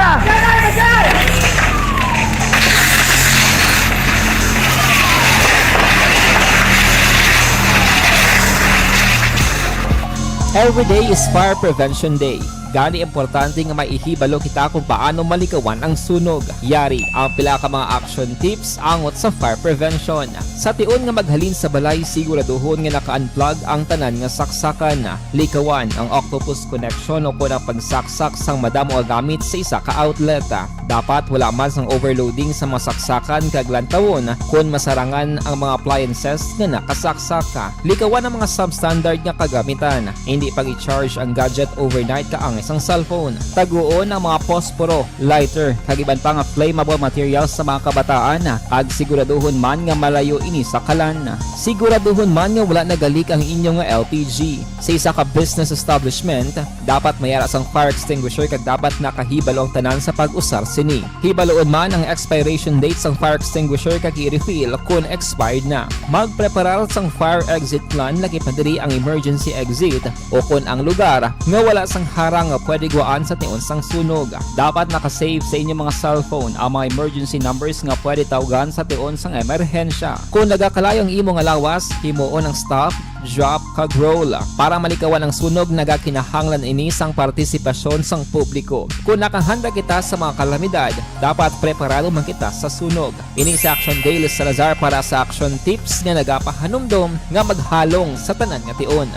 Every day is Fire Prevention Day. Gani, importante nga maihibalo kita kung paano malikawan ang sunog. Yari ang pila ka mga action tips angot sa fire prevention. Sa tion nga maghalin sa balay, siguraduhon nga naka-unplug ang tanan nga saksakan. Likawan ang octopus connection o kon ang pagsaksak sang madamo nga gamit sa isa ka outlet. Dapat wala man sang overloading sa mga saksakan kag lantawon kon masarangan ang mga appliances nga nakasaksak. Likawan ang mga substandard nga kagamitan. Hindi pag-i-charge ang gadget overnight kaangay sang cellphone. Taguon ang mga posporo, lighter, kag iban pa nga flammable materials sa mga kabataan, kag siguraduhon man nga malayo ini sa kalan. Siguraduhon man nga wala nagalik ang inyo nga L P G. Sa isa ka business establishment, dapat may ara sang fire extinguisher kag dapat nakahibalo ang tanan sa pag-usar sini. Hibaloon man ang expiration date sang fire extinguisher kag i-refill kon expired na. Magpreparar sang fire exit plan, lakip na diri ang emergency exit, o kon ang lugar nga wala sang harang nga pwede guwaan sa tion sang sunog. Dapat naka-save sa inyo mga cellphone ang mga emergency numbers nga pwede tawgan sa tion sang emerhensya. Kon nagakalayo ang imo nga lawas, himuon ang stop, drop, kag roll. Para malikawan ang sunog, nagakinahanglan ini sang partisipasyon sang publiko. Kon nakahanda kita sa mga kalamidad, dapat preparado man kita sa sunog. Ini si Action Dale Salazar para sa Action Tips nga nagapahanumdom nga maghalong sa tanan nga tion.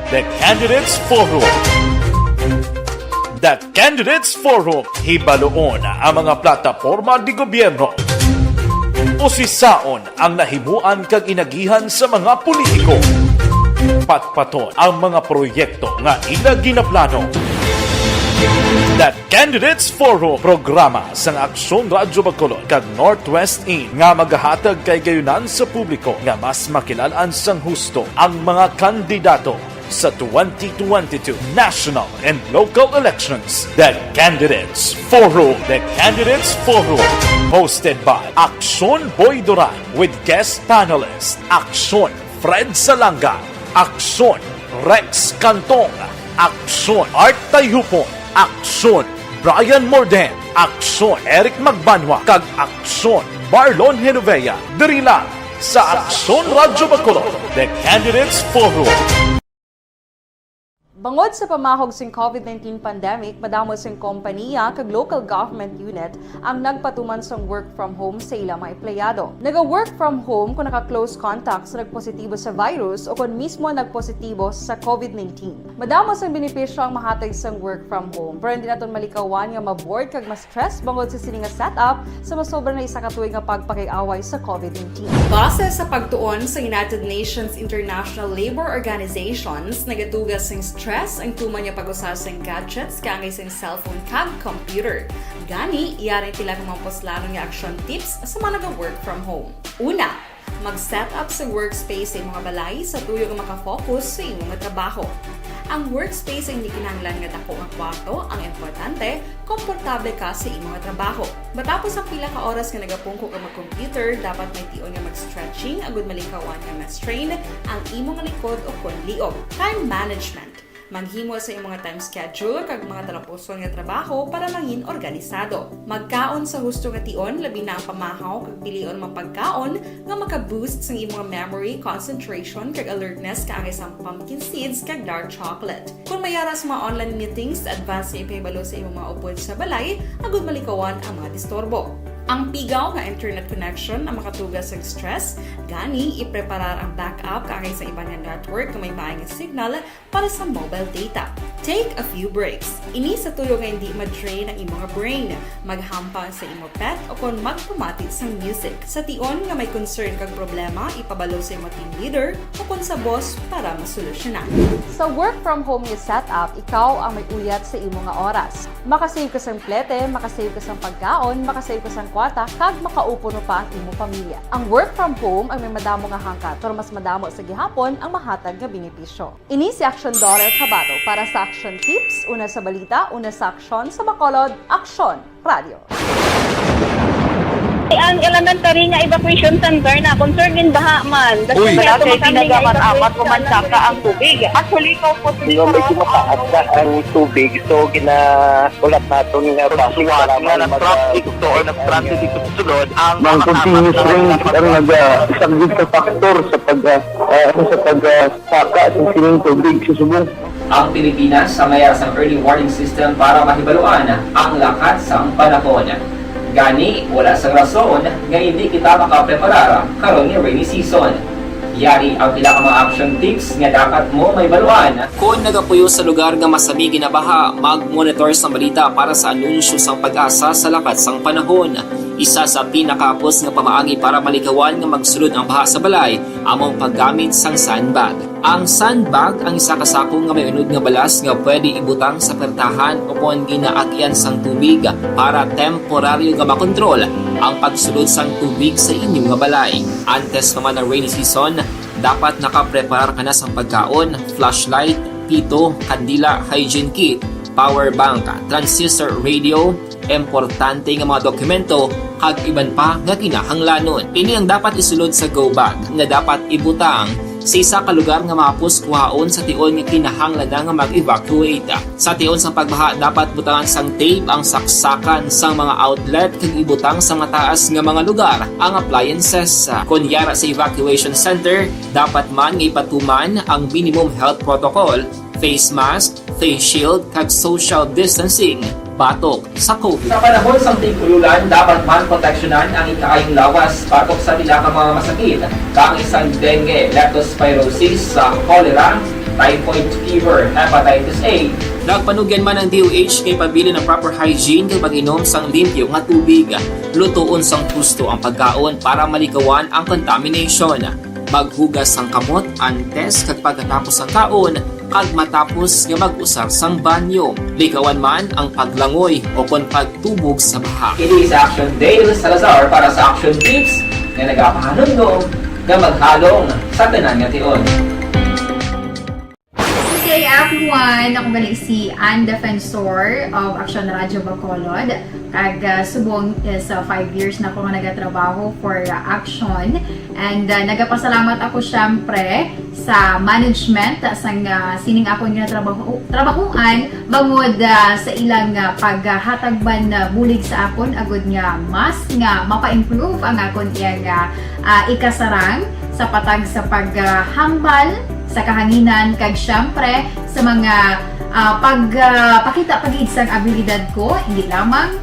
The Candidates Forum. The Candidates Forum. Hibaloon ang mga plataporma de gobierno. Usisaon ang nahimuan kag inagihan sa mga politiko. Patpaton ang mga proyekto nga ila ginaplano. The Candidates Forum, programa sang Aksyon Radyo Bacolod kag Northwest In nga magahatag kay gayunan sa publiko nga mas makilal-an sang husto ang mga kandidato sa twenty twenty-two national and local elections. The Candidates Forum. The Candidates Forum, hosted by Aksyon Boy Duran with guest panelist Aksyon Fred Salanga, Aksyon Rex Cantong, Aksyon Art Tayhupon, Aksyon Brian Morden, Aksyon Eric Magbanwa, kag Aksyon Marlon Genovea, diri lang sa Aksyon Radyo Bacolod, The Candidates Forum. Bangod sa pamahog sing COVID nineteen pandemic, madamo sing kompanya kag local government unit ang nagpatuman sang work from home sa ila mga empleyado. Naga-work from home kung naka-close contact sa nagpositibo sa virus o kon mismo nagpositibo sa COVID nineteen. Madamo sang benepisyo ang mahatag sang work from home, pero hindi naton malikawan nga ma-bored kag ma-stress bangod sa sini nga setup sa masobra na isa ka tuig nga pagpakig-away sa COVID nineteen. Base sa pagtuon sa United Nations International Labor Organizations, nagatuga sing stress ang tuman nga pag-usa sing gadgets kaangay sing cellphone kag computer. Gani, yari ang pila ka mga puslanon nga action tips sa mga naga-work from home. Una, mag-set up sa workspace sa imong balay sa tuyo nga makafocus sa imo nga trabaho. Ang workspace ay hindi kinahanglan nga dako nga kwarto, ang importante, komportable ka sa imo nga trabaho. Matapos ang pila ka oras nga nagapungko ka mag-computer, dapat may tion nga mag-stretching agud malikawan nga ma-strain ang imo nga likod o kon liog. Time management. Maghimo sa imong time schedule kag mga talapuson nga trabaho para mangin organisado. Magkaon sa husto nga tion, labi na ang pamahaw kag pilion mga pagkaon nga maka-boost sang imong memory, concentration, kag alertness kaangay sang pumpkin seeds kag dark chocolate. Kung may ara sa mga online meetings, advance nga ipahibalo sa imong mga upod sa balay agud malikawan ang mga disturbo. Ang pigaw nga internet connection ang makatuga sang stress, gani ipreparar ang backup kaangay sa iban nga network nga may maay nga signal para sa mobile data. Take a few breaks. Ini sa tuyo nga hindi ma-drain ang imo nga brain. Maghampang sa imo pet o kon magpamati sang music. Sa tion nga may concern kag problema, ipabalo sa imo team leader o kon sa boss para masolusyonan. Sa work from home nga setup, ikaw ang may uyat sa imo nga oras. Makasave ka sang plete, makasave ka sang pagkaon, makasave ka sang kwarta, kag makaupod pa ang imo pamilya. Ang work from home ang may madamo nga hangkat, pero mas madamo sa gihapon ang mahatag nga benepisyo. Ini si Action Daughter Kabato para sa Action Tips, una sa balita, una sa aksyon, sa Bacolod, Aksyon Radio. Ang elementary nga evacuation center na concerned din baha man. Kasi Uy. Wala kay tinaga man amat mo man saka ang tubig. Actually, ko po. Di ba, medyo mataas na ang tubig, so ginahulat naton nga basi nga nag-traffic to or nag-transit dito sa sulod ang mga continuous rain ang nag-, ah, isang big factor sa pag, ah, ah, sa pag, ah, saka sa sining tubig sa subong. Ang Pilipinas ang may sang early warning system para mahibaluan ang lakat sang panahon. Gani, wala sang rason nga hindi kita makapreparar karon nga rainy season. Yari ang pila ka mga action tips nga dapat mo mahibaluan. Kon nagapuyo sa lugar nga masami ginabaha, mag-monitor sang balita para sa anunsyo sang PAGASA sa lakat sang panahon. Isa sa pinakahapos nga pamaagi para malikawan nga magsulod ang baha sa balay amo ang paggamit sang sandbag. Ang sandbag ang isa ka sako nga may unod nga balas nga pwede ibutang sa pertahan o kon ginaagian sang tubig para temporaryo nga makontrol ang pagsulod sang tubig sa inyo nga balay. Antes pa man ang rainy season, dapat nakapreparar ka na sang pagkaon, flashlight, pito, kandila, hygiene kit, power bank, transistor radio, importante nga mga dokumento, kag iban pa nga kinahanglanon. Ini ang dapat isulod sa go bag nga dapat ibutang sa isa ka lugar nga mahapos kuhaon sa tion nga kinahanglan na nga mag-evacuate. Sa tion sang pagbaha, dapat butangan sang tape ang saksakan sang mga outlet kag ibutang sa mataas nga mga lugar ang appliances. Kon yara sa evacuation center, dapat man nga ipatuman ang minimum health protocol, face mask, face shield, kag social distancing batok sa COVID. Sa panahon sang tig-ululan, dapat man proteksyonan ang ikaayong lawas batok sa pila ka mga masakit, kaangay sang dengue, leptospirosis, sa cholera, typhoid fever, hepatitis A. Nagpanugyan man ang D O H nga ipabilin ang proper hygiene kag pag-inom sang limpyo nga tubig, lutoon sang husto ang pagkaon para malikawan ang contamination. Maghugas sang kamot antes kag pagkatapos sang kaon, kag matapos nga mag-usar sang banyo. Likawan man ang paglangoy o kon pagtubog sa baha. Ini si Action Dale Salazar para sa Action Tips nga nagapahanumdom nga maghalong sa tanan nga tion. Good day, everyone! Ako gali si Ann Defensor of Action Radio Bacolod. Kag, ah, subong is, ah, five years na ako nga nagatrabaho for, ah, Action. And, ah, nagapasalamat ako, syempre, sa management sang, ah, sining akon nga trabaho, trabahoan, bangod, ah, sa ilang, ah, paghatag man, ah, bulig sa akon, agud nga mas nga mapa-improve ang akon iyang, ah, ah, ikasarang sa patag sa paghambal sa kahanginan, kag, syempre, sa mga, ah, pag, ah, pakita pa gid sang abilidad ko, hindi lamang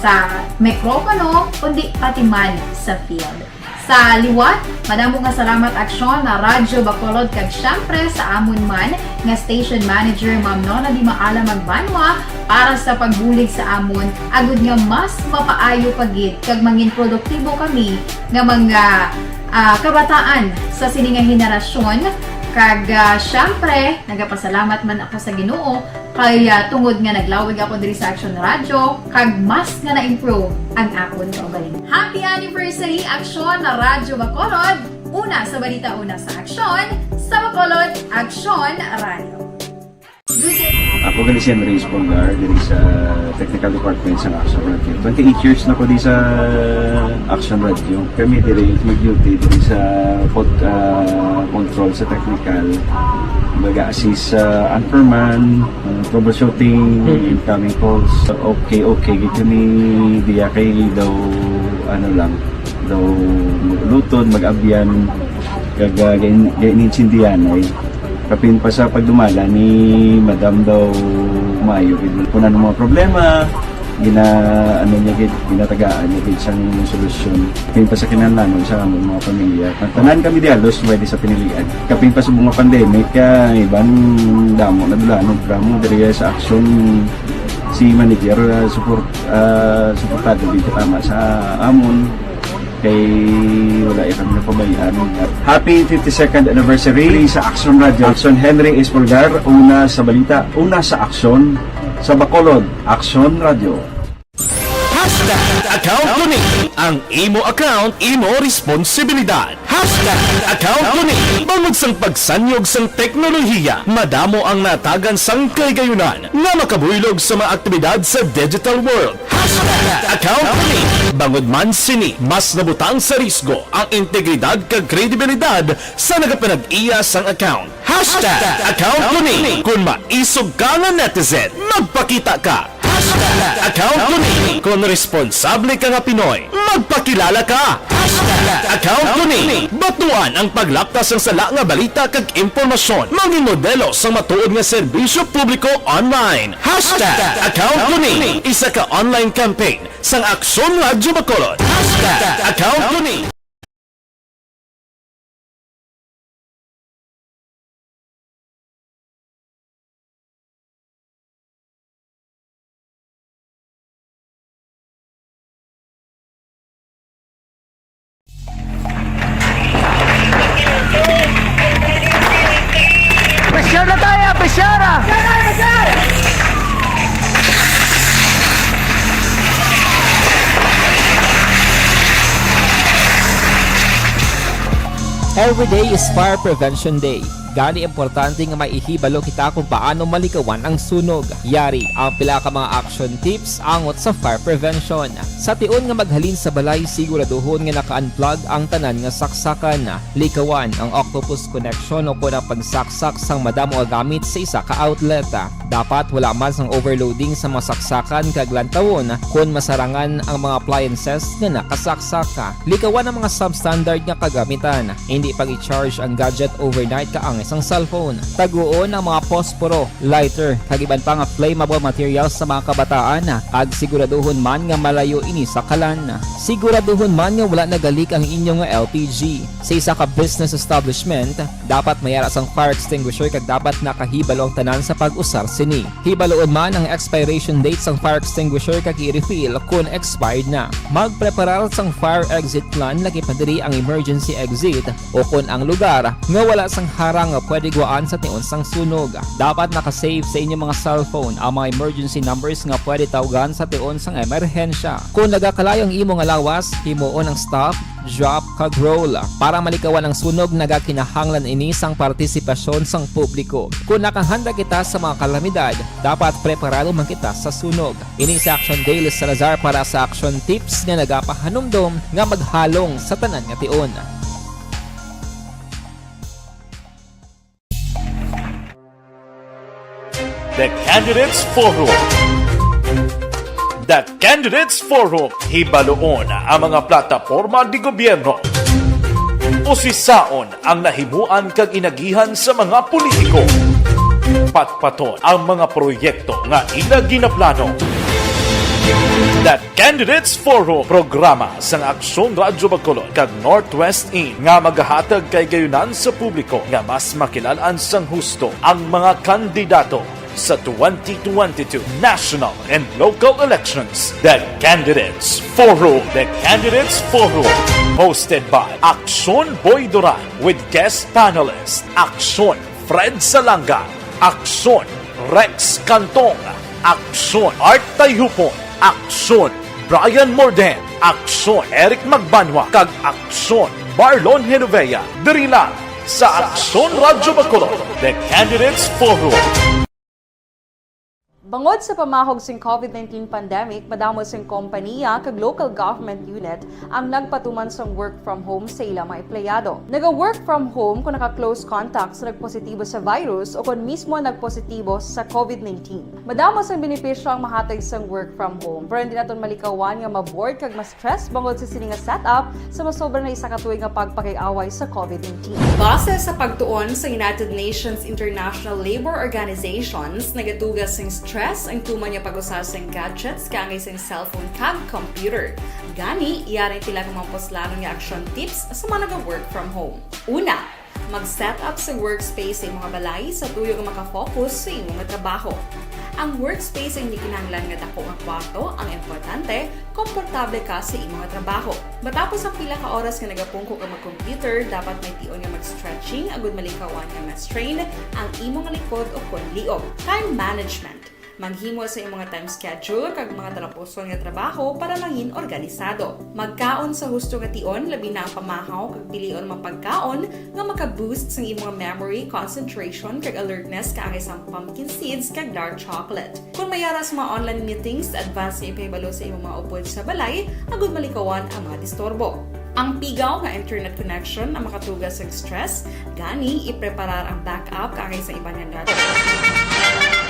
sa mikropono, kundi pati man sa field. Sa liwat, madamo nga salamat, Aksyon, na Radyo Bacolod, kag, syempre, sa amon man nga station manager, Ma'am Nona Di Maala Magbanwa, para sa pagbulig sa amon, agud nga mas mapaayo pa gid kag mangin produktibo kami nga mga, ah, kabataan sa sini nga henerasyon. Kag, ah, syempre, nagapasalamat man ako sa Ginoo kay, ah, tungod nga naglawig ako diri sa Action Radio, kag mas nga na-improve ang akon kaugalingon. Happy anniversary, Action na Radyo Bacolod! Una sa balita, una sa aksyon, sa Bacolod, Action Radio. Ako gali si Henry Espolgar, diri sa Technical Department sa Action Radio. Twenty-eight years na ko di sa Action Radio. Kami diri mag-duty diri sa pod-, ah, control sa technical. Mag-assist sa anchorman, ah, troubleshooting, Mm. incoming calls. Okay, okay. Gid kami diya kay daw, ano lang, daw luton, mag-abyan. Kag, ah, gain-, gain-, inintindihan ay. Kapin pa sa pagdumala ni Madam daw maayo gid. Kung ano mga problema, gina-, ano niya gid, ginatagaan niya gid sang solusyon. Kapin pa sa kinahanglanon sa among mga pamilya. Tanan kami di halos pwede sa pinilian. Kapin pa sa mga pandemic, ah, iban damo na dulanon, damo diri sa aksyon si manager, ah, support, ah, suportado gid katama sa amon. Kay wala ya kami napabayaan. Happy fifty-second anniversary sa Action Radio. Action Henry Espolgar, una sa balita, una sa aksyon, sa Bacolod, Action Radio. Hashtag account ko ni. Ang imo account, imo responsibilidad. Hashtag account ko ni. Bangod sang pagsanyog sang teknolohiya, madamo ang natagan sang kahigayunan nga makabuylog sa mga aktibidad sa digital world. Hashtag account ko ni. Tungod man sini, mas nabutang sa risgo ang integridad kag kredibilidad sa nagapanag-iya sang account. Hashtag account ko ni. Kon maisog ka nga netizen, magpakita ka. Hashtag account ko ni. Kon responsable ka nga Pinoy, magpakilala ka. Hashtag account ko ni. Batuan ang paglapta sang sala nga balita kag impormasyon. Mangin modelo sang matuod nga serbisyo publiko online. Hashtag account ko ni. Isa ka online campaign sang Aksyon Radyo Bacolod. Hashtag account ko ni. Pressure na tayo, pressure ah! Every day is Fire Prevention Day. Gani, importante nga may ihibalo kita kung paano malikawan ang sunog. Yari ang pila ka mga action tips angot sa fire prevention. Sa tion nga maghalin sa balay, siguraduhon nga naka-unplug ang tanan nga saksakan. Likawan ang octopus connection o kon ang pagsaksak sang madamo nga gamit sa isa ka outlet. Dapat wala man sang overloading sa mga saksakan kag lantawon kon masarangan ang mga appliances nga nakasaksak. Likawan ang mga substandard nga kagamitan. Hindi pag-i-charge ang gadget overnight kaangay sang cellphone. Taguon ang mga posporo, lighter, kag iban pa nga flammable materials sa mga kabataan, kag siguraduhon man nga malayo ini sa kalan. Siguraduhon man nga wala nagalik ang inyo nga L P G. Sa isa ka business establishment, dapat may ara sang fire extinguisher kag dapat nakahibalo ang tanan sa pag-usar sini. Hibaloon man ang expiration date sang fire extinguisher kag i-refill kon expired na. Magpreparar sang fire exit plan, lakip na diri ang emergency exit o kon ang lugar nga wala sang harang nga pwede guwaan sa tion sang sunog. Dapat naka-save sa inyo mga cellphone ang mga emergency numbers nga pwede tawgan sa tion sang emerhensya. Kon nagakalayo ang imo nga lawas, himuon ang stop, drop, kag roll. Para malikawan ang sunog, nagakinahanglan ini sang partisipasyon sang publiko. Kon nakahanda kita sa mga kalamidad, dapat preparado man kita sa sunog. Ini si Action Daily Salazar para sa Action Tips nga nagapahanumdom nga maghalong sa tanan nga tion. The Candidates Forum. The Candidates Forum, hibaloon ang mga plataporma de gobyerno. Usisaon ang nahimuan kag inagihan sa mga politiko. Patpaton ang mga proyekto nga ila ginaplano. The Candidates Forum, programa sang Aksyon Radyo Bacolod kag Northwest In nga magahatag kaigayonan sa publiko nga mas makilal-an sang husto ang mga kandidato sa twenty twenty-two national and local elections. The Candidates Forum. The Candidates Forum, hosted by Aksyon Boy Duran with guest panelist Aksyon Fred Salanga, Aksyon Rex Cantong, Aksyon Art Tayhupon, Aksyon Brian Morden, Aksyon Eric Magbanwa, kag Aksyon Marlon Genovea, diri lang sa Aksyon Radyo Bacolod, The Candidates Forum. Bangod sa pamahog sing covid nineteen pandemic, madamo sing kompaniya kag local government unit ang nagpatuman sang work from home sa ila mga empleyado. Naga-work from home kon naka-close contact sa nagpositibo sa virus o kon mismo nagpositibo sa covid nineteen. Madamo sang benepisyo ang mahatag sang work from home, pero hindi naton malikawan nga ma-bored kag ma-stress bangod sa sini nga setup sa masobra na isa ka tuig nga pagpakig-away sa covid nineteen. Base sa pagtuon sa United Nations International Labour Organizations, nagatuga sing stress ang tuman nga pag-usa sing gadgets kaangay sing cellphone kag computer. Gani, yari ang pila ka mga puslanon nga action tips sa mga naga-work from home. Una, mag-set up sa workspace sa imo nga balay sa tuyo nga maka-focus sa imo nga trabaho. Ang workspace ang hindi kinahanglan nga dako nga kwarto, ang importante, komportable ka sa imo nga trabaho. Matapos ang pila ka oras nga nagapungko ka mag-computer, dapat may tion nga mag-stretching agud malikawan nga ma-strain ang imo nga likod o kon liog. Time management. Maghimo sa imong time schedule kag mga talapuson nga trabaho para mangin organisado. Magkaon sa husto nga tion, labi na ang pamahaw kag pilion mga pagkaon nga maka-boost sang imong memory, concentration kag alertness kaangay sang pumpkin seeds kag dark chocolate. Kung may ara sa mga online meetings, advance nga ipahibalo sa imong mga upod sa balay agud malikawan ang mga disturbo. Ang pigaw nga internet connection ang makatuga sa stress, gani ipreparar ang backup kaangay sa iban nga network.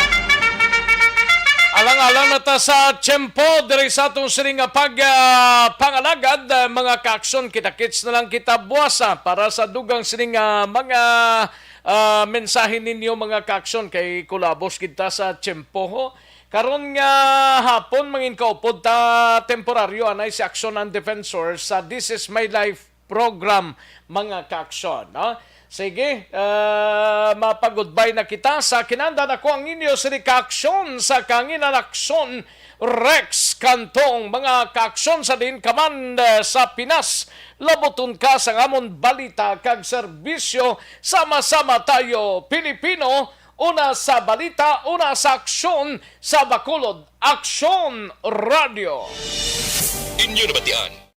Alang-alang na ta sa tiyempo diri sa atong sining nga pag, ah, pangalagad, ah, mga kaaksyon, kita-kits na lang kita buwasa para sa dugang sining nga mga, ah, mensahe ninyo, mga kaaksyon, kay kulabos kita sa tiyempo, ho. Karon nga hapon, mangin kaupod ta temporaryo anay si Aksyon and Defensor sa This Is My Life program, mga kaaksyon, no? Sige, ah, mapag-goodbye na kita. Sa kinanda nako ang inyo sini kaaksyon sa kanginan aksyon, Rex Cantong, mga kaaksyon sa diin ka man, eh, sa Pinas. Labuton ka sa amon balita kag serbisyo. Sama-sama tayo, Pilipino, una sa balita, una sa aksyon, sa Bacolod Aksyon Radio. Inyo nabatian